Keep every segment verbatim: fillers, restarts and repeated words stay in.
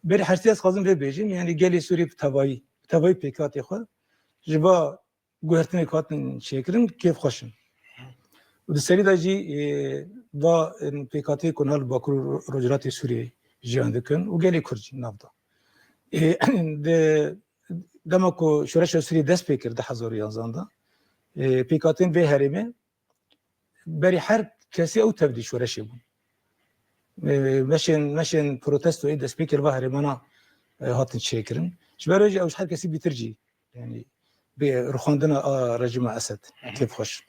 Berî her tiştî ez dixwazim vê bêjim, yanî gelê Sûrî bi tevayî, bi tevayî pêkhatê xwe ji va guhertinê ku hatin çêkirin kêfxweş in. Û di serî de jî, e, va, e, pêkhateyê ku niha li Bakur û Rojhilatê Sûriyê jiyan dikin û gelê Kurd jî nav da. E, di, dema ku şoreşa Sûriyê dest pê kir di hezar û yanzan de, e, pêkhateyên vê herêmê berî her kesî ew tevdî şoreşê bûn. E, meşên, meşên protestoyê destpêkê li va herêmana, e, hatin çêkirin. Ji ber wê jî ew ji her kesî bîtir jî, yanî bi rixwandina a rejîma Esed, Hı hı. kêfxweş.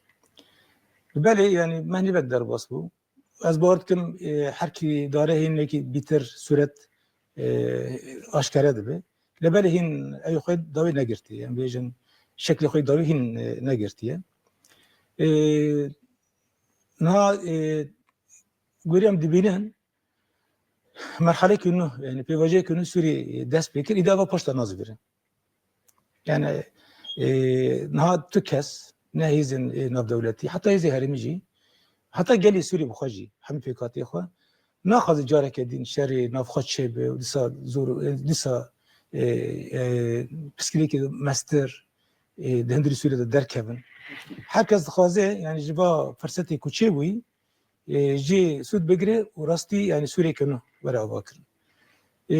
Belê, yanî mehnîvek derbas bû. Ez bawer dikim, e, her kî dare hîn wekî bîtir sûret, e, aşkere dibe. Lê belê hîn ew xwe dawî negirtiye, em bêjin şeklê xwe dawî hîn, e, negirtiye. E, niha, e, gorî em dibînin, merhalekî nû, yanî pêvajoyekî nû Sûrî dest pê kir, îda va paşta nazivire. Yani, e, niha tu kes, ne hêzên, e, navdewletî, heta hêzê herêmî jî, heta gelê Sûrî bi xwe jî, hemî pêkhatiyê xwe, naxwaze careke din şerê navxwe çêbe û dîsa zor, e, dîsa, e, e, piskilêkê mestir, e, di hundirî Sûriyê de derkevin. Her kes dixwaze, yani ji va firsetê ku çêbûyî, e, jê sûd bigire û rastî, yani Sûriyeke nû were avakirin. E,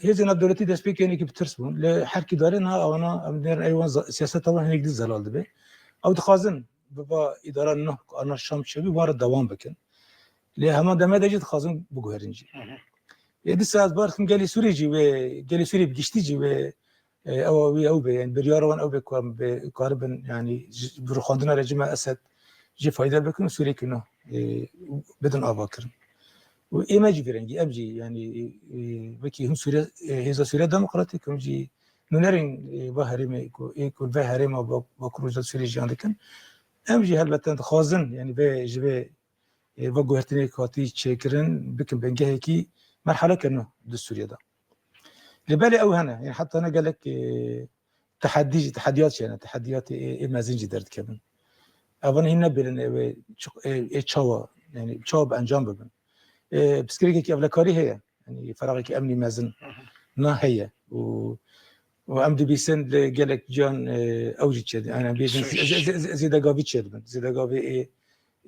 hêzên navdewletî destpêkê hinekî bi tirs bûn. Li her kî dare niha ewana, em dinêrin ey wan za-, siyaseta wan hinek dî zelal dibe. Ew dixwazin bi va îdara nû ku ana Şam çêbû, wan re dewam bikin. Lê heman demê de jî dixwazin biguherin jî. Hı hı. E, dîsa ez bar dikim gelê Sûrî jî wê, gelê Sûrî bi giştî jî wê, e, ew, wî ew be, yani biryara wan ew be ku em bi, karibin, yani ji, bi rixwandina rejîma Esed jî fayde bikin û Sûriyekî nû, e, bidin avakirin. Û ê me jî vê rengî, em jî, yani, e, wekî hûn Sûriye, e, hêza Sûriya Demokratîk, em jî nûnerên, e, va herêmê ku, ê ku vê herêma va, va ku Rojhilat Sûriyê jiyan dikin, em jî helbete dixwazin, yani vê, ji vê, e, va guhertinê ku hatî çêkirin, bikin bingehekî merhaleke nû di Sûriye de. Lê belê ew hene, yani heta ne gelek, e, tehedî, tehediyat jî hene, tehediyatê ê, ê mezin jî derdikevin. Evan hîn nebêlin ê wê çi-, ê, ê çawa, yani çawa bi encam bibin. E, pirsgirêkekî ewlekarî heye, yani feraxekî emnî mezin Hı hı. na heye. Û, û em dibîsin li gelek ciyan, e, ew jî çêdibin. Yani em bêjin Suç. zê-, zê-, zê-, zêdegavî çêdibin. Zêdegavî ê,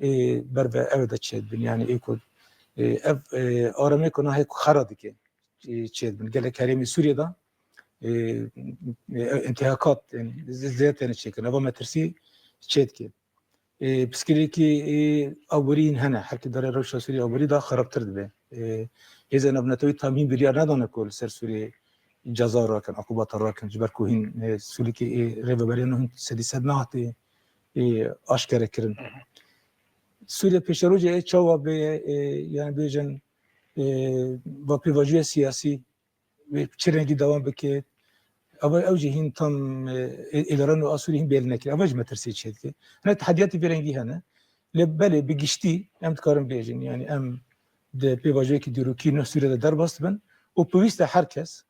ê ber ve ew de çêdibin. Yani ê ku, e, ev, e, aramê ku nahê ku xera dike, e, çêdibin. Gelek herêmê Sûriyê de, e, e, întihakat, yani zê-, zêde têne çêkirin. Eva metirsî çêdike. E, pirsgirêkî, e, aborî hene. Her ki dare rewşa Sûriyê aborî daha xerabtir dibe. E, hêzên navnetewî tam hîn biryar nedane ku li ser Sûriyê ceza rakin, akubata rakin. Ji ber ku hîn, e, Sûriyekî, e, rêveberiya nû hîn sedî sed nehatiye, e, aşkere kirin. Hı hı. Sûriye pêşerojê ê çawa bê, e, yani bêjin, e, va pêvajoya siyasî wê çi rengî dewam bike. Eva ew jî hîn tam, e, ê-, êdara nû a Sûriyê hîn bêl nekir. Eva jî metirsê çêdike. Hene tehediyatê vê rengî hene. Lê belê bi giştî em dikarin bêjin, yani em di pêvajoyekî dîrokî nû Sûriyê de derbas dibin û pêwîst e her kes,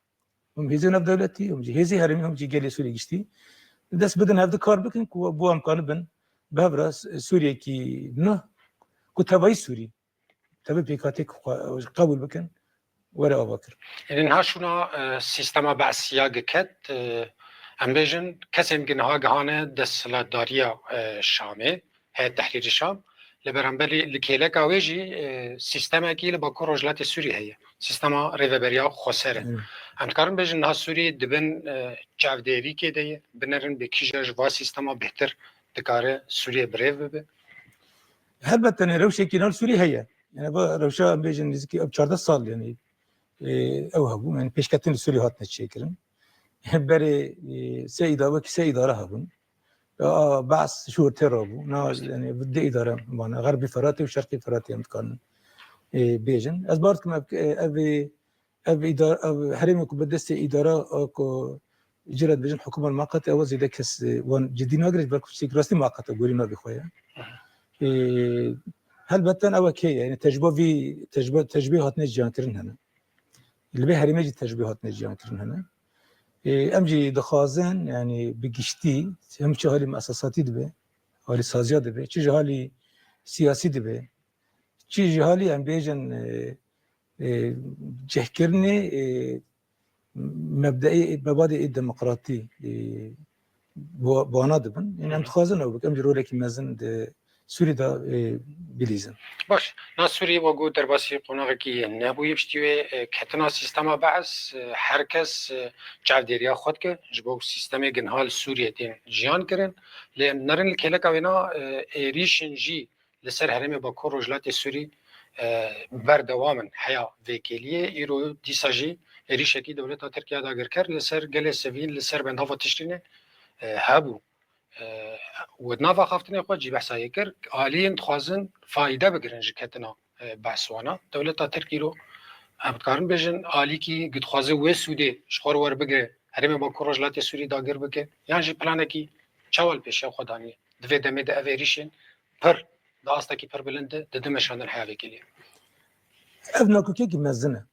hûn hêzên navdewletî, hûn jî hêzê herêmî, hûn jî gelê Sûriyê giştî, dest bidin hevdi kar bikin ku bo em kanibin bi hev re Sûriyekî nû ku tevayî Sûrî, tevî pêkhatê ku xwe qebûl bikin, were ava kirin. Ê niha şûna, e, sîstema Be'siya giket, e, em bêjin, kesên gi niha gihane desthilatdariya, e, Şamê, Heyet Tehrîrî Şam, li beramberî li kêleka wê jî, e, sîstemekî li Bakur Rojhilatê Sûrî heye. Sîstema rêveberiya xweser e. Evet. Em dikarin bêjin niha Sûrî di bin, e, çavdêrîkê de ye, binerin bê kîja ji va sîstema bêhtir dikare Sûriyê bi rêv bibe? Helbette, ne rewşekî nav Sûrî heye. Yani va rewşa em bêjin nêzîkî ew çardeh sal, yani, e, ew hebû, yani pêşketin li Sûrî hatine çêkirin. Berê, e, sê îda-, wekî sê îdara hebûn. A, Be's ji wir tê rabû. Na, Rast. Yani, di îdare mane. Xerbî Feratê û Şerqî Feratê em dikarin, e, bêjin. Ez bar dikim ev, ev, ev îdar-, ev herêmê ku bi destê îdara, e, ku cî re dibêjin hikûmet muqate, ew zêde kes, e, wan cidî nagire, ji ber ku tiştekî rastî muqate gorî navê xwe ye. Aha. E, helbeten ew heye, yani tecrûba vî, tecrûba, tecrûbê hatine jiyankirin hene. Li vê herêmê jî tecrûbê hatine jiyankirin hene. Ê, em jî dixwazin, yani bi giştî, hem çi halî muesesatî dibe, halî saziya dibe, çi ji halî siyasî dibe, çi ji halî em bêjin, e, e, cihkirinê, e, mebdeê, mebadê ê demokratî, e, bi wana dibin. Yanî em dixwazin ew bikin, em jî rolekî mezin di Sûrî de, e, bilîzin. Baş, na Sûrî wek ku derbasî qonaxekî nebûyî piştî wê, e, ketina sîstema Bees, e, her kes, e, çavdêriya xwe dike. Ji bo sîstemê ginha li Sûriyê tên jiyan kirin. Lê em nerin li kêleka wêna, e, êrîşên jî li ser herêmê Bakur Rojhilatê Sûrî, e, berdewam in heya vê kêliyê. Îro dîsa jî êrîşekî dewleta Tirkiye dagirker li ser gelê sivîl, li ser bendava Tişrînê, e, hebû. E, û di nav axaftinê xwe jî behsa yê kir, aliyên dixwazin fayde bigirin ji ketina, e, Bees wana. Dewleta Tirk îro, em dikarin bêjin, alîkî ku dixwaze wê sûdê ji xwe re werbigire, herêmê Bakur Rojhilatê Sûrî dagir bike, yan jî planekî çawa li pêşiya xwe daniye? Di vê demê de ev êrîşên pir, di astekî pir bilind de, didin meşandin heya vê kêliyê. Ev nakokekî mezin e.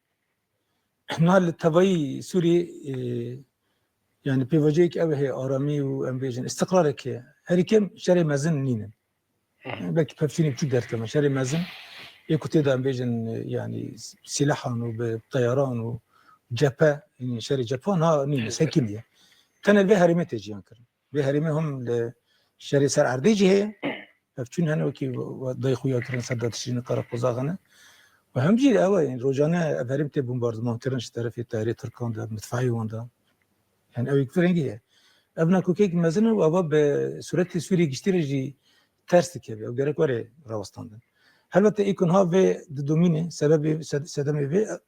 Na li tevayî Sûriyê, e, yanî pêvajoyek ew heye, aramî û em bêjin îstiqrarek heye. Herî kêm şerê mezin nînin. Hı hı. Belkî pevçûnê biçûk derkevin. Şerê mezin ê ku tê de em bêjin, e, yanî sîlehan û bi teyaran û cephe, yanî şerê cephe niha nîne, Elbet. Sekiniye. Tenê li vê herêmê tê jiyan kirin. Vê herêmê him li şerê ser erdê jî heye. Pevçûn hene wekî we-, dayê xuya kirin ser datişînê Qereqozax hene. Û hem jî ew e, yanî rojane ev herêm tê bombardiman kirin ji terefê tayarê Tirkan de, midfeeyê wan de. Yani ew yek firengî ye. Ev nakokek mezin e û ava bi sûretê Sûriyê giştî re jî ters dikeve. Ew gerek were rawestandin. Helbete ê ku niha vê didomîne, sebebê, sed-, sedemê vê,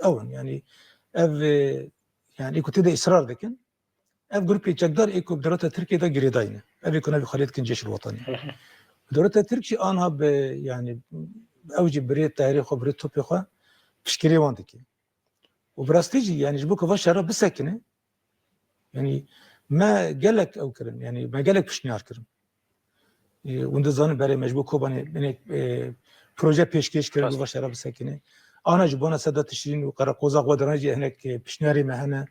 ew in. Yani ev, e, yani ê ku tê de îsrar dikin. Ev grûpê çekdar ê ku bi dewleta Tirkiyê de girêdayî ne. Ev ê ku navê xwe lê dikin Cêşul Wetanî. Dewleta Tirk jî anha bi, yani, ew jî bi rê tayarê xwe, bi rê topê xwe piştgirê wan dike. Û bi rastî jî, yani, ji bo ku va şera bisekine, yani, me gelek ew kirin, yani, me gelek pişniyar kirin. E, hûn dizanin berê me ji bo Kobanê hinek, e, proje pêşkêş kirin, Rast. Bi va şera bisekine. Ana ji bona Sedat Tişrîn û Qereqoza xwe diran jî hinek, e, pişniyarê me hene.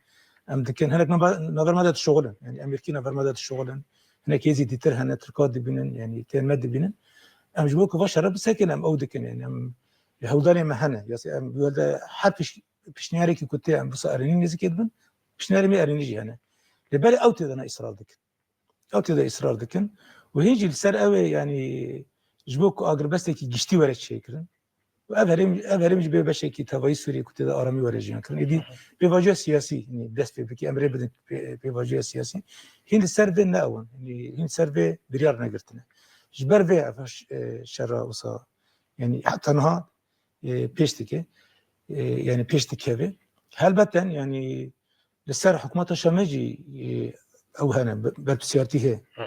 Em dikin. Hinek nava-, navber me de dişoxilin. Yani em yekî navber me de dişoxilin. Hinek hêzî dîtir hene, Tirka dibînin, yani tên me dibînin. Em ji bo ku va şera bisekine, em ew dikin. Yani em hewldanê me hene. Ya em wê de her piş-, pişniyarekî ku tê em wisa erênî nêzîkê dibin. Pişniyarê me erênî jî hene. Lê belê ew tê de ne îsrar dikin. Ew tê de îsrar dikin. Û hîn jî li ser ew ê, yanî ji bo ku agirbestekî giştî were çêkirin. Û ev herêm, ev herêm jî bê beşekî tevayî Sûriyê ku tê de aramî were jiyan kirin. Êdî pêvajoya siyasî, yanî dest pê bike, em rê bidin pê-, pêvajoya siyasî. Hîn li ser vê ne ew in. Yanî hîn li ser vê biryar negirtine. Ji ber vê ev ş-, e, şera wisa, yanî heta niha, e, pêş dike. E, yanî pêş dikeve. Helbeten, yanî li ser hikûmeta Şamê jî, e, ew hene, be-, berpirsiyartî heye. Hı.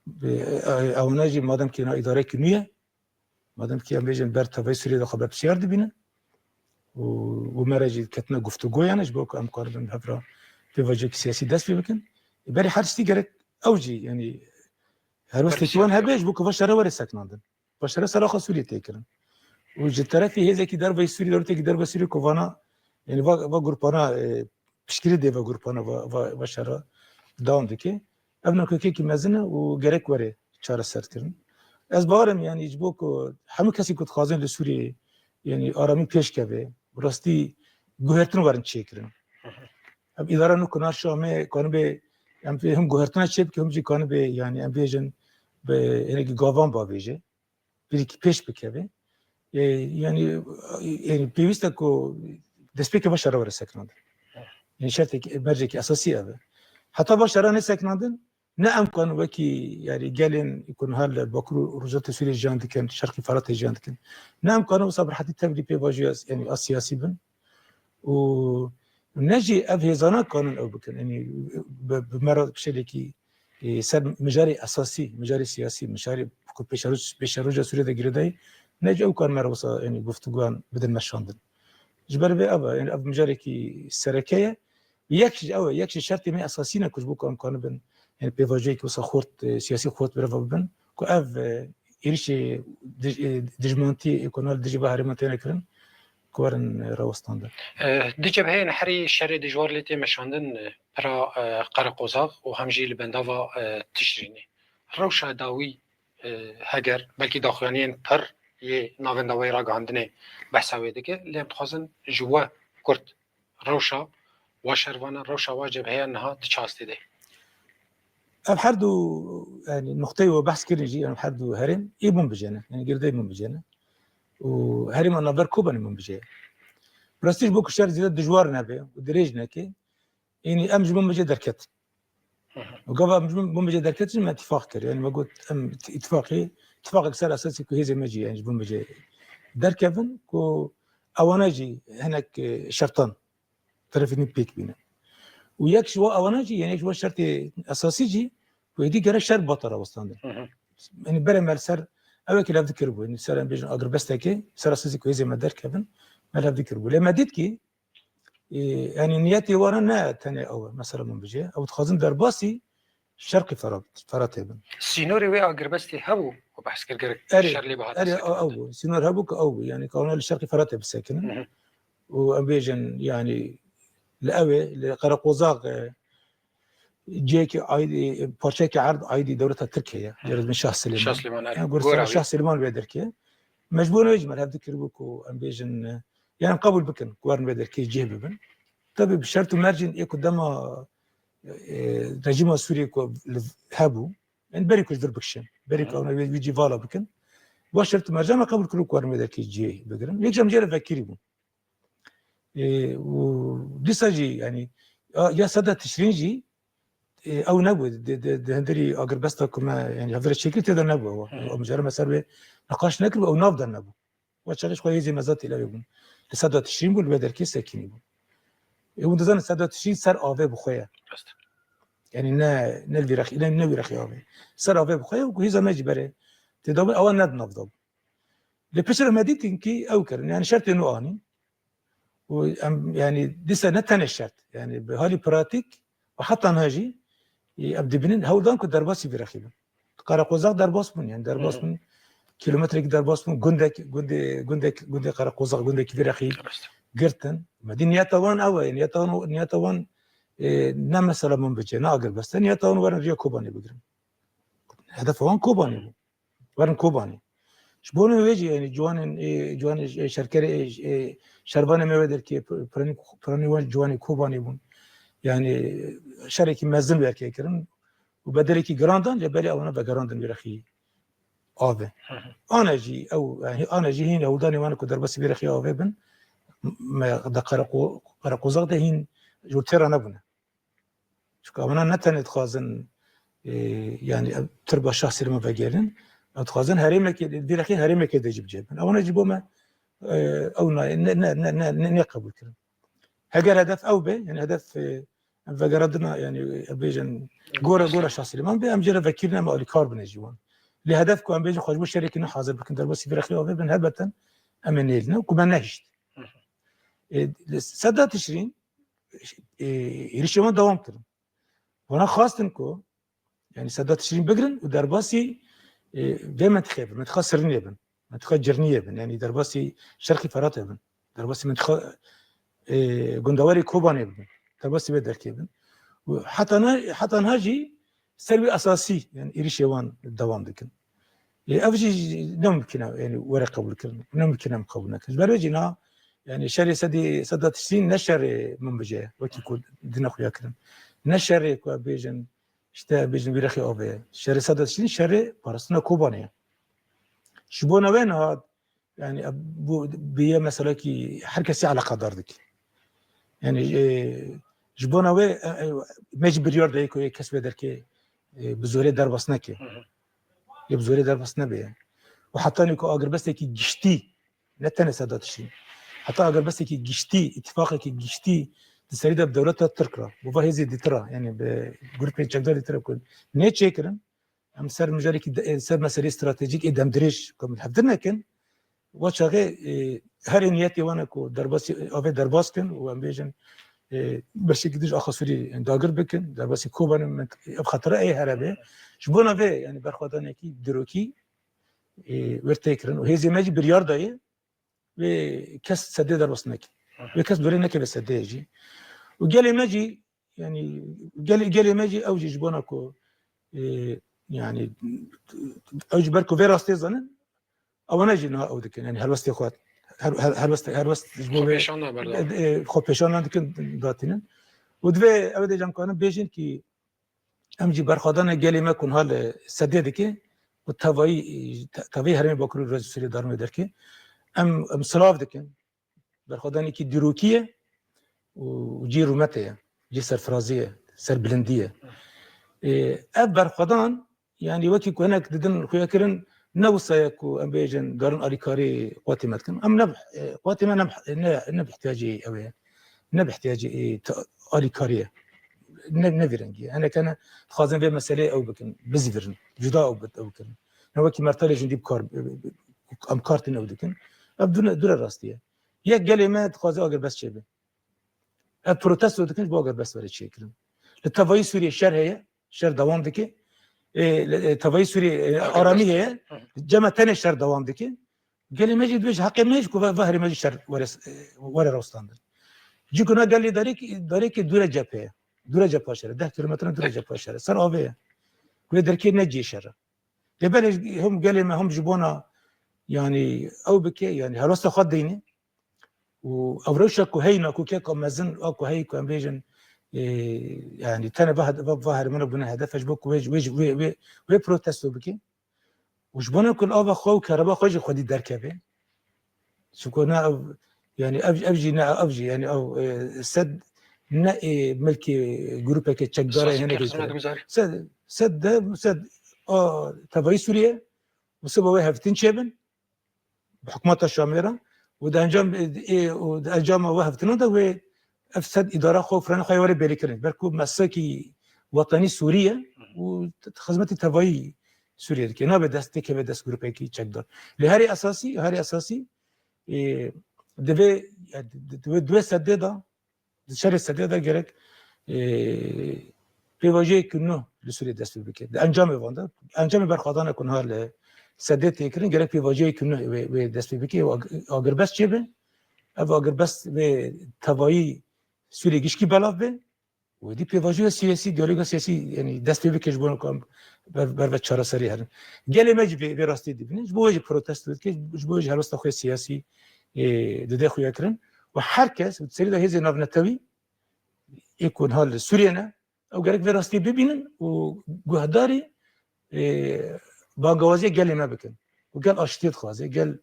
Bi, e, ewana jî madem ki na îdarekî nû ye, madem ki em bêjin ber tevayî Sûriyê de xwe berpirsiyar dibînin û, û me re jî ketine guftûgoyan ji bo ku em karibin hev re pêvajiyekî siyasî dest pê bikin. E, berî her tiştî gerek ew jî, yanî helwesteke wan hebe ji bo ku va şere were sekinandin. Başere sera xwe Sûriyê tê kirin. Û ji terefê hêzekî derveyî Sûrî, dewletekî derveyî Sûrî ku vana, yani va, va grupana, e, piştgirî dê va grupana va, va, va şera dewam dike. Ev nakokekî mezin e û gerek were çareserkirin. Ez bawer im, yani ji bo ku hemû kesî ku dixwazin li Sûriyê, yani aramî pêş keve, bi rastî guhertin werin çêkirin. Ev îdara nû ku na Şamê kanibe, em pê him guhertina çê bike, him jî kanibe, yani em bêjin bi hinekî gavan bavêje. Birîkî pêş bikeve. E, yani, yani pêwîst e ku destpêkê va şera were sekinandin. Yani şertek, mercekî esasî ev e. Heta va şera nesekinandin, ne em kan wekî, yani gelên ku niha li Bakur û Rojhilatê Sûriyê jiyan dikin, Şerqî Feratê jiyan dikin. Ne em kan wisa bi rehetî tevlî pêvajoya, yani a siyasî bin. Û ne jî ev hêzana kanin ew bikin. Yanî bi, bi me re kişêlekî, e, ser mijarê esasî, mijarê siyasî, mijarê ku pêşeroj-, pêşeroja Sûriyê de girêdayî, ne jî ew karin me re wisa, yanî guftûgoyan bidin meşandin. Ji ber vê ev e, yanî ev mijarekî sereke ye. Yek ji ew e, yek ji şertê me esasî ne ku ji bo ku em kanibin, yanî pêvajoyekî wisa xurt, e, siyasî xurt bi reva bibin, ku ev, e, êrîşê dij-, e, dijmantiyê ê ku niha li dijî va herêman têne kirin, ku werin, e, rawestandin. E, di cebheyên herî şerê dijwar lê tê meşandin, e, pira, e, Qereqozax û hem jî li bendava, e, Tişrînê. Rewşa dawî, e, heger belkî daxuyaniyên pir yê navenda wê ragihandinê behsa wê dike. Lê em dixwazin ji we kurt rewşa we şervanan, rewşa we cebheyan niha di çi astê de? Ev her du, yani, nuqteyê we behs kirin jî, em her du herêm ê Minbicê ne. Yani, girdeyê Minbicê ne. Û herêma navber Kobanê Minbicê ye. Bi rastî ji bo ku şer zêde dijwar nebe û dirêj neke, yani, em ji Minbicê derketin. Hı hı. Û gava em ji Minbicê derketin, me îtifaq kir. Yani, me got, em îtifaqê, îtifaqek ser esasê ku hêzê me jî, yani, ji Minbicê derkevin, ku ewana jî hinek, e, şertan terefê din pêk bîne. Û yek ji wan ewana jî, yani, yek ji wan şertê esasî jî, ku êdî gerek şer bata rawestandin. Hı hı. Yani, berê me li ser, ew ê ki li hev dikiribû, yani, ser em bêjin agirbestekê, ser esasî ku hêzê me derkevin, me li hev dikiribû. Lê me dît ki, e, yani, niyetê wan ne tenê ew e, mesela Minbicê, ew dixwazin derbasî Şerqî Ferat-, Feratê bin. Sînorê wê agirbestê hebû, we behs kir gerek Erê, şer lê bihata erê, sekinandin. Ew bû. Sînor hebû ku ew bû. Yani, ka wana li Şerqî Feratê bisekinin. Hı hı. Û em bêjin, yani, li ew ê, li Qereqozaq, e, cihekî aîdî, parçeyekî erd aîdî dewleta Tirkiye ye. Hı hı. Cêrê dibin Şah Silêman. Şah Silêman, erê. Yani, gora Gora wî. Şah Silêman wê derkê. Mecbûr wê ji me hev dikiribû ku em bêjin, e, yani, em qebûl bikin ku werin vê derkê cih bibin. Tabii bi şert û mercên ê ku dema, e, rejîma Sûriyê ku li hebû, yani, berî ku ji vir bikişin, berî ku Hı. ew wê wî cî vala bikin, bi şert û mercan me qebûl kiribû ku werin vê derkê cihê bigirin. Yek jî em jê re vekirî bûn. E, û dîsa jî, yani, ya, ya Sedat Tişrîn jî, e, ew nebû, di, di, di hundirî agirbesta ku me, yani, hevdire çêkir tê de nebû ew. Hı hı. Ew mijara me ser wê niqaş nekir, ew nav de nebû. Wa çaxê ji xwe hêzê me zat têlewê bûn. Li Sedat Tişrîn bû, li wê derkê sekinî bû. E, hûn dizanin Sedat Tişrîn ser avê bi xwe ye. Rast. Yani ne, ne li vî rexî, ne, ne wî rexî avê. Ser avê bi xwe ye û ku hêza me jî berê tê de bûn, ewa ne di nav de bû. Lê piştre me dîtin ki ew kirin. Yani şertê nû anîn. Û em, yani, dîsa ne tenê şert. Yani, bi halî pratîk û heta niha jî, e, em dibînin hewl dan ku derbasî vî rexî bin. Qereqozaq derbas bûn, yani, derbas Hı hı. bûn. Kilometrekî derbas bûn. Gundek, gundê, gundek, gundê Qereqozaq, gundekî vî rexî Rast. girtin. Me dî niyeta wan ew e. Niyeta wan, niyeta wan, e, ne mesela Minbicê, ne agirbest e. Niyeta wan werin riya Kobanê bigirin. Hedefa wan Kobanê bû. Werin Kobanê. Ji bo wê jî, yani, ciwanên, ê, ciwanê, ê, şerkerê, ê, ê, şervanê me wê derkê, piranî, piranî wan ciwanê Kobanê bûn. Yani, şerekî mezin wê derkê kirin û bedelekî giran dan, lê belê ewana vegerandin wê rexî avê. Hı hı. Ana jî ew, yani, ana jî hîn hewldanê wan ku derbasî vê rexî avê bin, me de Qereqo-, Qereqozaq de hîn ji têra nebûne. Çunka wana ne tenê dixwazin, e, yani, ev tirba Şah Silêman vegerin, ew dixwazin herêmekê, vî rexî herêmekê de jî bicêbin. Ewana jî bo me, e, ew nayê, ne, ne, ne, ne, ne, ne qebûl kirin. Heger hedef ew be, yani hedef, e, vegerandina, yani, e, bêjin, gora, gora Şah Silêman be, em jê re vekirî ne, em alîkar bine ji wan. Lê hedef ku em bêjin xwe ji bo şerekî ne hazir bikin, derbasî vî rexî avê bin, helbeten em ê nêlin, ku me nehişt. Hı hı. E, li Seda Tişrîn, e, êrişê wan dewam kirin. Wana xwestin ku, yani, Sedat Tişrîn bigirin û derbasî, e, vê mentiqê bin, mentiqa Sirnê bin, mentiqa Cirniyê bin, yani, derbasî Şerqî Feratê bin, derbasî mentiqa, e, gundewarê Kobanê bin, derbasî vê derkê bin. Û heta na-, heta niha jî ser wî esasî, yani, êrişê wan dewam dikin. Lê ev jî ne mumkin e, yani, were qebûl kirin. Ne mumkin em qebûl nekin. Ji ber vê jî niha, yani, şerê Sedê, Sedat Tişrîn ne şerê Minbicê ye, wekî ku dine xuya kirin. Ne şerê ku bêjin, işte, bêjin vî rexê avê ye. Şerê Sedat Tişrîn şerê parastina Kobanê ye. Ji bona wê niha, yani, bu bêye meselekî her kesî eleqedar dike. Yani, e, ji bona wê, e, e, me jî biryar daye ku yê kes vê derkê, e, bi zorê derbas neke. Hı hı. Yê bi zorê derbas nebe ye. Û hetanî ku agirbestekî giştî, ne tenê Sedat Tişrîn, heta agirbestekî giştî, îtîfaqekî giştî di serî de bi dewleta Tirk re, bi va hêzê dîtir re, yani bi grûpên çekdarê dîtir re ku nê çêkirin, em ser mijarekî de, ser meseleyê stratejîk ê demdirêj ku em li hevdir nekin, wa çaxê, e, herê niyetê wan e ku derbasî, avê derbas kin û em bêjin, e, beşekî dij axa Sûrî dagir bikin, derbasî Kobanê min, ev xetire ê here be. Ji bona vê, yani, berxwedanekî dîrokî, e, wê tê kirin û hêzê me jî biryar daye, wê kes Sedê derbas neke. Hı hı. Wê kes dorê neke vê Sedê jî. Û gelê me jî, yani, gelê, gelê me jî ew jî ji bona ku, e, yani, ew ji ber ku vê rastê zanin, Ewana jî niha ew dikin, yani helwestê xwe, her, her, helwest, helwest ji bo wê, Xwepêşan naber da. e, e, xwepêşanan dikin, datînin. Û divê ew dê cem karin bêjin ki em jî berxwedana gelê me ku niha li sedê dike û tevayî, te-, tevayî herêmê Bakur û Rojî Sûriyê darmê derke. Em, em silav dikin. Berxwedanekî dîrokî ye û, û cî rûmete ye, cî serfirazî ye, serbilindî ye. Ê, ev berxwedan, yanî wekî ku hinek didin xuya kirin, ne wisa ye ku em bêjin, garin alîkarî qwatê me dikin. Em ne, e, qwatê me ne, ne, ne bi ihtiyacê ew ye. Ne bi ihtiyacê, e, ta-, alîkarî ye. Ne, ne vî rengî ye. Hinek hene dixwazin vê meseleyê ew bikin, bizîvirin, cuda ew bit-, ew bikin. Ne wekî mertalê jindî bi kar, em kar tînin ew dikin. Ev dune, dure rastî ye. Yek gelê me dixwaze agirbest çêbe. Ev protesto dikin ji bo agirbest were çêkirin. Li tevayî Sûriyê şer heye, şer dewam dike. Ê, li, ê, tevayî Sûriyê, ê, aramî heye, cem me tenê şer dewam dike. Gelê me jî divê ji heqê me jî ku ve, ve herê me jî şer were, e, were rewstandin. Cî ku na gelê darêkî, darêkî dûre cephe ye. Dûre cepha şer e. Deh kilometre dûre cepha şer e. Ser avê ye. Wê derkê ne cihê şer e. Lê belê him gelê me him ji bona, yanî ew bike, yanî helwesta xwe deyne. Û ev rewşa ku heyna, ku keka mezin a ku heyî ku em bêjin, e, yanî tenê va, va, va herêmana bûne hedef e ji bo ku wê, wê, wê, wê, wê protesto bike. Û ji bona ku li ava xwe û kereba xwe jî xwedî derkeve. Çunku ne ev, yanî ev, ev jî ne ev jî, yanî ev, e, sed ne, e, milkê grûpeke çekdar e, sazî hinek pêk xizmetguzarî. Sed, sed de, sed a tevayî Sûriye û siba wê hevtin çêbin bi hikûmeta Şamê re û di encam, e, û di encama wê hevtinan de wê ev sed îdara xwe û firana xwe yê were bêlîkirin. Ber ku meslekî wetenî Sûrî ye û t-, xizmetî tevayî Sûriyê dike. Nabe dest, têkeve dest grûpekî çekdar. Lê herî esasî, herî esasî, e, divê, ya, di, di, divê, divê sedê de, di şerê sedê de gerek, e, pêvajoyeke nû li Sûriyê dest pê bike. Di encamê van de, encamê berxwedana ku niha li sedê tê kirin, gerek pêvajoyeke nû wê, wê dest pê bike, wê ag-, agirbest çêbe. Ev agirbest wê tevayî Sûriyê gişkî belav be. Û êdî pêvajoya siyasî, diyaloga siyasî, yanî dest pê bike ji bo ku em ber, ber ve çareserî herin. Gelê me jî vê, vê rastî dibînin. Ji bo wê jî protesto dike, ji bo wê jî helwesta xwe siyasî, ê, dide xuya kirin. Û her kes, û di serî de hêzên navnetewî, ê ku niha li Sûriyê ne, ew gerek vê rastî bibînin û guhdarî, ê, bangawaziya gelê me bikin. Û gel aştiyê dixwaze, gel,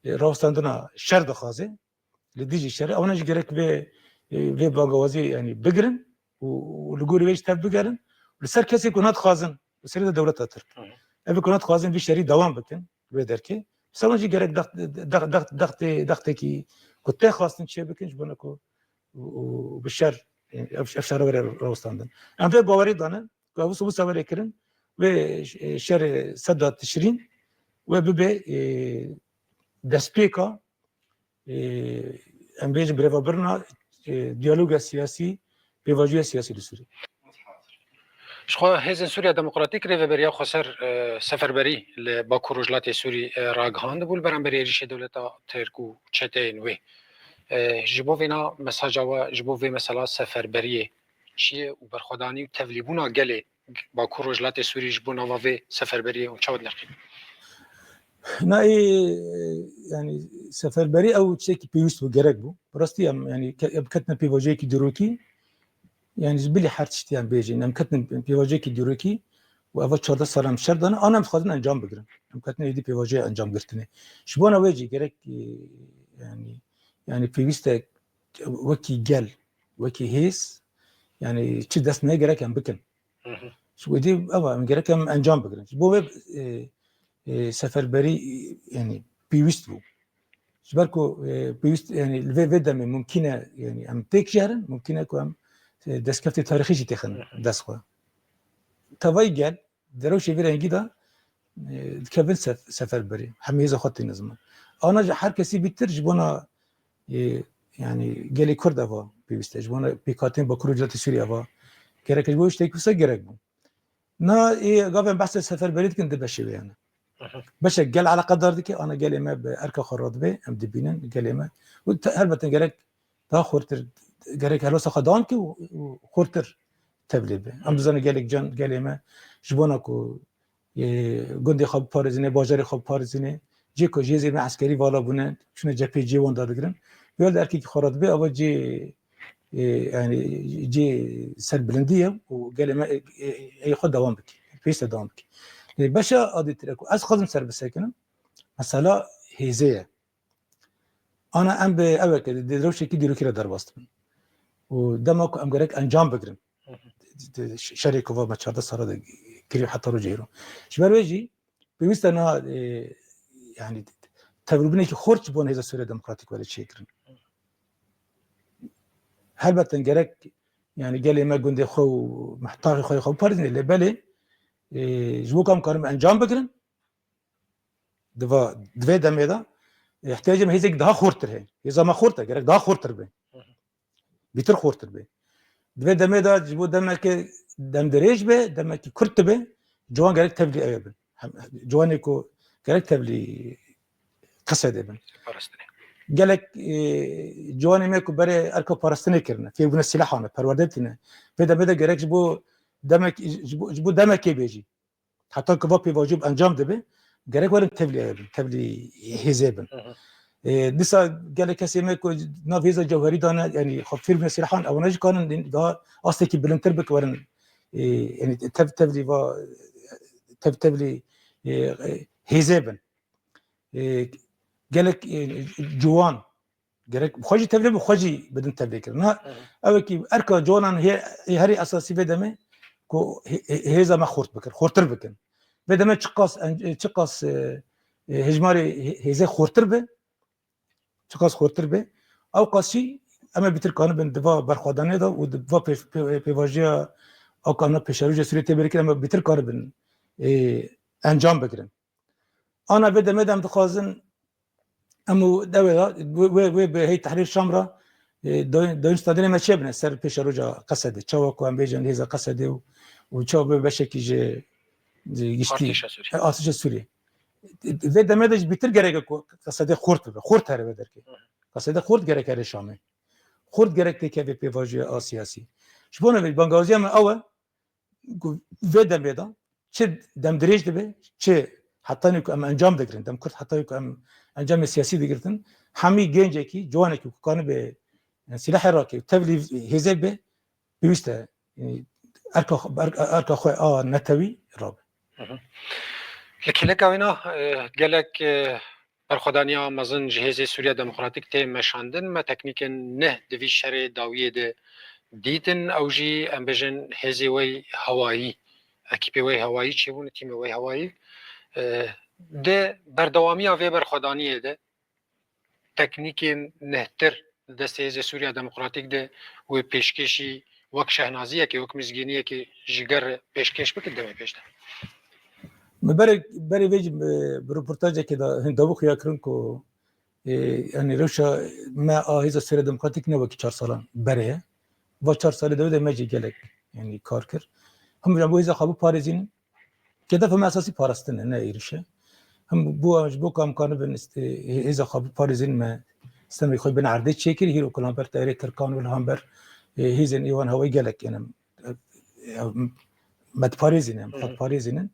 ê, rawestandina şer dixwaze. Li dijî şerê, ewana jî gerek vê, vê bangawazî, yanî bigirin û, û li gorî wê jî tev bigerin. Li ser kesê ku nadixwazin, li serê de dewleta Tirk. Hı hı. Ev ku nadixwazin vî şerî dewam bikin, wê derkê. Ser wan jî gerek dext, dext, dext, dextê, dextekî ku tê xwestin çê bikin, ji bona ku û, û bi şer, ev, ev şer were rawestandin. Em vê bawerî dane, ku ev wisa were kirin, wê, e, şerê seda Tişrîn, wê bibe, e, destpêka, e, em bêjin birêvebirina, e, diyaloga siyasî, pêvajoya siyasî li Sûriyê. Ji xwe Hêzên Sûriya Demokratîk Rêveberiya Xweser, e, seferberî li Bakur Rojhilatê Sûrî, e, ragihandibû li beramberî êrîşê dewleta Tirk û çeteyên wê. E, ji bo vêna mesaja we, ji bo vê mesela seferberiyê çi ye û berxwedanî û tevlîbûna gelê Bakur Rojhilatê Sûrî ji bo nava vê seferberiyê hûn çawa dinirxînin? Na, ê, yanî seferberî ew tiştekî pêwîst bû, gerek bû. Bi rastî em, yanî ke-, em ketine pêvajoyekî dîrokî, yanî ji bilî her tiştî em bêjin, em ketine pêvajoyekî dîrokî û eva çardeh sal em şer dane, an em dixwazin encam bigirin. Em ketine êdî pêvajoya encam girtinê. Ji bona wê jî gerek, e, yanî, yanî pêwîst e wekî gel, wekî hêz, yanî çi dest ne gerek em bikin. Hı hı. Ji bo dî ev em gerek em encam bigirin. Ji bo vê, e, e, seferberî, e, yanî pêwîst bû. Ji ber ku, e, pêwîst, yanî li vê, vê demê mumkîn e, yanî em têk jî herin, mumkîn e ku em, e, destkeftê tarîxî jî têxin Hı hı. dest xwe. Tevayî gel, di rewşê vî rengî de, e, dikevin sef-, seferberî. Hemî hêza xwe tîne ziman. Ana ji her kesî bîtir ji bona, e, yanî gelê Kurd eva pêwîst e. Ji bona pêkhatên Bakur û Rojhilatê Sûriyê eva gerek e. Ji bo tiştekî wisa gerek bû. Na, ê, gavên behsê seferberî dikin di beşê wê yani. Aha. Beşek gel eleqedar dike, ana gelê me bi erka xwe radibe, em dibînin gelê me. Û te-, helbet gerek daha xurtir, gerek helwesta xwe dewam ke û, û xurtir tevlî be. Em dizanin gelek can gelê me ji bona ku, e, gundê xwe biparêzîne, bajarê xwe biparêzîne, cê ku jê zêrme eskerî vala bûne, çûne cephê cê wan dadigirin. Bi hal de erkekî xwe re dibe, ava cê, e, yani cê serbilindî ye û gelê me, e, e, ê xwe dewam bike. Pêwîste dewam bike. Lê beşa adîtir e ku ez xwazim ser bisekinim, mesela hêzê ye. Ana em bi eweke di, di rewşekî dîrokî re derbas dibin. Û dema ku em gerek encam bigirin. Di, di şerê ku va me çardeh sala de kirî heta roja îro. Ji ber wê jî pêwîst e niha, e, yani tevlûbûnekî xurt ji bo hêza Sûriya Demokratîk were çêkirin. Helbet gerek yani gelê me gundê xwe û mehtaxê xwe xwe biparêzin lê belê, e, ji bo ku em karin encam bigirin, di va, di vê demê de, e, ihtiyacê me hêzek daha xurtir heye. Hêza me xurt e, gerek daha xurtir be. Bîtir xurtir be. Di vê demê de ji bo demeke demdirêj be, demekî kurt dibe, ciwan gerek tevlî ew bin. Hem, ciwanê ku gerek tevlî Qesedê bin. Parastinê. Gelek, e, ciwanê me ku berê erka parastinê kirine, fêr bûne sîlahan e, perwerde tîne. Vê demê de gerek ji bo demek, ji bo, ji bo demekê bêjî. Heta ku va pêvajo bi encam dibe, gerek werin tevlî ew bin, tevlî hêzê bin. Hı hı. E, dîsa gelek kesê me ku nav hêza cewherî dane, yani xwe fêr bûne sîlahan, ewana jî kanin daha astekî bilindtir bike werin, e, yani tev, tevlî va, tev, tevlî, e, e, hêzê bin. E, gelek, e, ciwan, gerek xwe jî tevlê bi xwe jî bidin tevlê kirin. Ha, hı hı, ew ki erka ciwanan hê, hê herî esasî vê demê ku hê, hê, hêza me xurt bikin, xurtir bikin. Vê demê çiqas en-, çiqas, e, e, hejmarê hê, hêzê xurtir be, çiqas xurtir be, ew qas jî em ê bîtir kanibin di va berxwedanê de û di va pê-, pê-, pêvajiya a ku em ne pêşerojê Sûriyê tê bêrkirin, em ê bîtir kanibin, e, encam bigirin. Ana vê demê de em dixwazin em û dewê de wê, wê, wê bi hey Tehrîr Şam re, e, doyun, doyun standinê me çêbine ser pêşeroja Qesedê. Çawa ku em bêjin hêza Qesedê û, û çawa bi beşekî ji, ji giştî Artêşa Sûriyê. E, artêşa Sûriyê. Vê demê de ji bîtir gereke ku Qesedê xurt bibe. Xurt here vê derkê. Qesedê xurt gerek here Şamê. Xurt gerek têkeve pêvajoya a siyasî. Ji bo ne vê bangawaziya me ew e ku vê demê de çi dem dirêj dibe, çi hetanî ku em encam digirin, dem kurt hetanî ku em encamê siyasî digirtin, hemî gencekî, ciwanekî ku kanibe, yani, sîlehê rake, tevlî hêzê be, pêwîst e, e, erka xwe, erka, erka xwe a netewî rabe. Hı hı. Li kêleka wêna, e, gelek, e, berxwedaniya mezin ji Hêzê Sûriya Demokratîk tê meşandin. Me teknîkên neh di vî şerê dawiyê de dîtin. Ew jî, em bêjin, hêzê wey hewayî, ekîpê wey hewayî çêbûn, tîmê wey hewayî. E, di berdewamiya vê berxwedaniyê de, teknîkên nehtir di destê Hêzê Sûriya Demokratîk de wê pêşkêşî wek şehnaziyekê, wek mizgîniyekê ji gel re pêşkêş bikin demê pêş de? Me berê, berê vê jî, e, bi röportajekê de hin dawî xuya kirin ku, e, yani rewşa me a Hêza Sûriya Demokratîk ne wekî çar salan berê ye. Va çar salê dawî de me jî gelek, yani kar kir. Him ji bo hêza xwe biparêzînin, Hedefa me esasî parastin e, ne êrîş e. Him bo, ji bo ku em kanibin, hê-, hêza xwe biparêzin, me stemê xwe bin erdê çêkir, hîro ku li hember teyarê Tirkan û li hember, e, hêzên êwan hewayî gelek, yani, e, e, me diparêzînin, em Hı hı. xwe diparêzînin.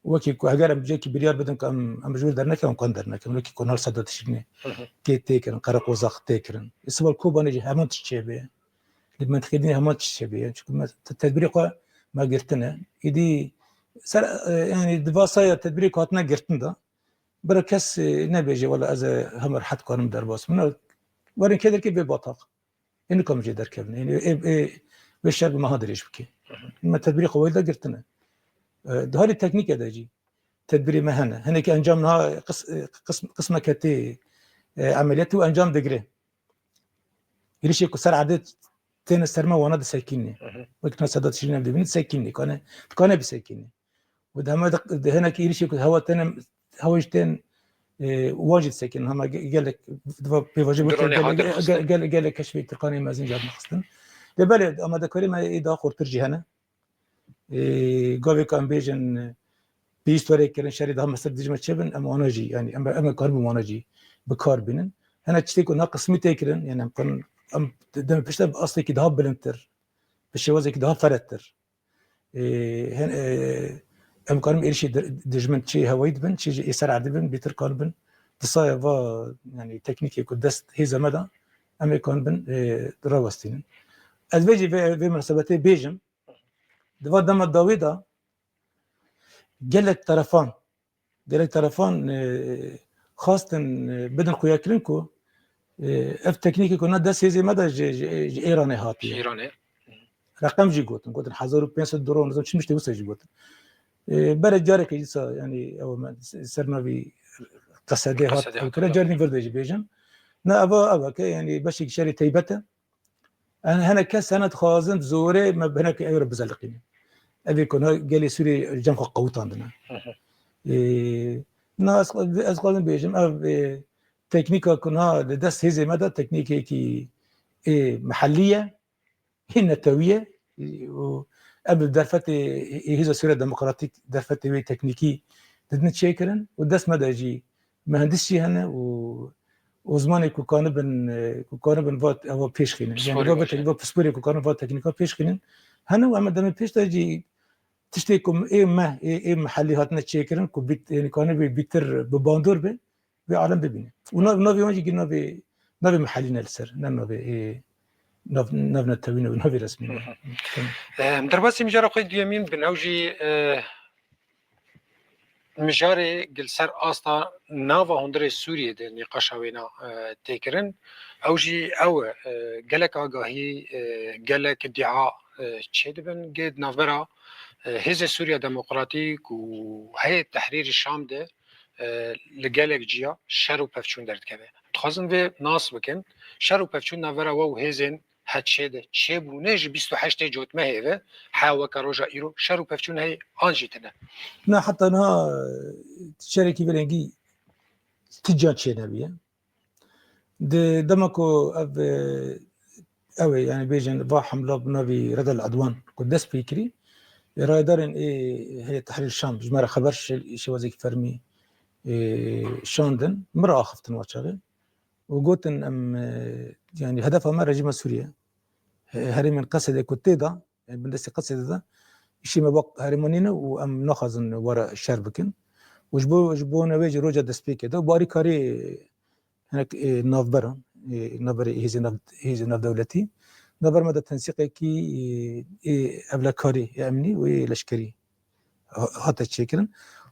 Wekî ku heger em cihekî biryar bidin ku em, em ji wir dernekevin, em kan dernekevin. Wekî ku nal Sedat Şirînê Hı hı. kê tê kirin, Qereqozaq tê kirin. Îsval Kobanê jî heman tişt çêbê. Li mentiqê din heman tişt çêbê. Çunku me te-, tedbîrê xwe me girtine. Îdî ser, e, yani di va saya tedbîrê ku hatine girtin de, bira kes, e, nebêje, wela ez, e, hema rehet karim derbas bim. Na, werin kê derkê bê bataq. Ê nikam jê derkevin. Yani ê, ê, vê şer bi meha dirêj bike. Hı hı. Me tedbîrê xwe wayî de girtine. E, di halê teknîke de jî tedbîrê me hene. Hinekî encam niha qis-, e, qism-, qismeke tê, e, emeliyatê û encam digire. Êrişê ku ser erdê têne ser me, wana disekînê. Hı hı. Wek na Sedat Şirîn ev dibîne, disekînê. Kane, dikane bisekînê. Û di heme di, di hinekî êrişê ku hewa têne, hewa jî tên, e, wan jî disekînin. Hema ge-, gelek, diva pêvajoya Dronê gelek, hatin xistin. Gel-, gel-, gelek keşfê Tirkanê mezin jî hatin xistin. Lê belê, amadekarî me ê daha xurtir jî hene. E, gavê ku em bêjin, e, pêwîst were kirin, şerê daha mestir dijmin çêbin, em wana jî, yani em, em karibin wana jî bi kar bînin. Hene tiştê ku na qismî tê kirin, yani em kan, em demê pişt de bi astekî daha bilindtir, bi şêwazekî daha ferettir. E, hen, e, em karin êrişî di-, dijmin çi hewayî dibin, çi jî ê ser erdî bin, bêtir karibin di saya va, yanî teknîkê ku dest hêzê me de, em ê kanibin, e, rawestînin. Ez vê jî vê, vê minasebetê bêjim, di va dema dawî de gelek terefan, gelek terefan, e, xwestin, e, bidin xuyakirin ku, e, ev teknîkê ku na dest hêzê me de ji, ji, ji Îranê hatiye. Ji Îranê. Reqem jî gotin, gotin hezar û pênc sed dolar, nizam çi miştê wisa jî gotin. E, berê carekê dîsa, yanî ew me ser navî qesedê hat Qesedê ew hat, kire, evet. Carî vir de jî bêjim. Na eva, eva ke, yanî beşekî şerê teybet e. Hene, hene kes hene dixwazin zorê me bi hinek ew re bizeliqînin. Ev ê ku niha gelê Sûriyê cem xwe qewitandine. Hı hı. Ê, na ez, ez xwazim bêjim, ev, ê, teknîka ku niha li dest hêzê me de teknîkekî, ê, mihellî ye, ê netewî ye, ê, û ev li derfetê, ê, Hêza Sûriya Demokratîk derfetê wê teknîkî didin çêkirin û dest me de jî muhendis jî hene û, û zimanê ku kanibin, e, ku kanibin va, eva pêş xînin. Yanî Pisporê va, va va tek-, jî. Va pisporê ku kanibin va teknîka pêş xînin hene û em demê pêş de jî tiştê ku ê me, ê, ê mihellî hatine çêkirin ku bît-, yanî kanibê bîtir bi bandor be, vê alem bibîne. Û nav-, navê wan jî navê, navê mihellî ne li ser, ne navê ê nav-, navnetewî ne, navê resmî ne. Hı hı. Tamam. Em, derbasî mijara xwe duyemîn bin ew jî, e, mijarê gil ser asta nava hundirê Sûriyê de nîqaşa wêna, e, tê kirin. Ew jî ew e, e, gelek agahî, e, gelek dua, e, çêdibin. Gê di navbera, e, Hêzê Sûriya Demokratîk û Heyet Tehrîrî Şam de, e, li gelek ciya şer û pevçûn derdikeve. Dixwazin vê nas bikin. Şer û pevçûn navbera we û hêzên HTŞ'ê de çêbûne ji bîst û heştê cotmehê ve heya weke roja îro şer û pevçûn heye an jî tune? Na heta niha şerekî vê rengî ti can çênebûye. Di dema ku ev, e, ew ê, yanî bêjin va hemla bi navî Redel Edwan ku dest pê kirî, rayedarên ê Heyet Tehrîr Şam ji me re xeber şi-, şêwazekî fermî, e, şandin, min re axiftin wa çaxê û gotin em, e, yanî hedefa me rejîma Sûriye, e, herêmên Qesedê ku tê de, yanî bin destê Qesedê de, îşê me wek herêma nîne û em naxwazin we re şer bikin. Û ji bo, ji bo newê jî roja destpêkê de û bi alîkarî hinek, e, navberan, e, navberê hêzên nav-, hêzên navdewletî, navber me de tensîqekî, e, e, ewlekarî, e, emnî û, e, leşkerî ha-, hate çêkirin.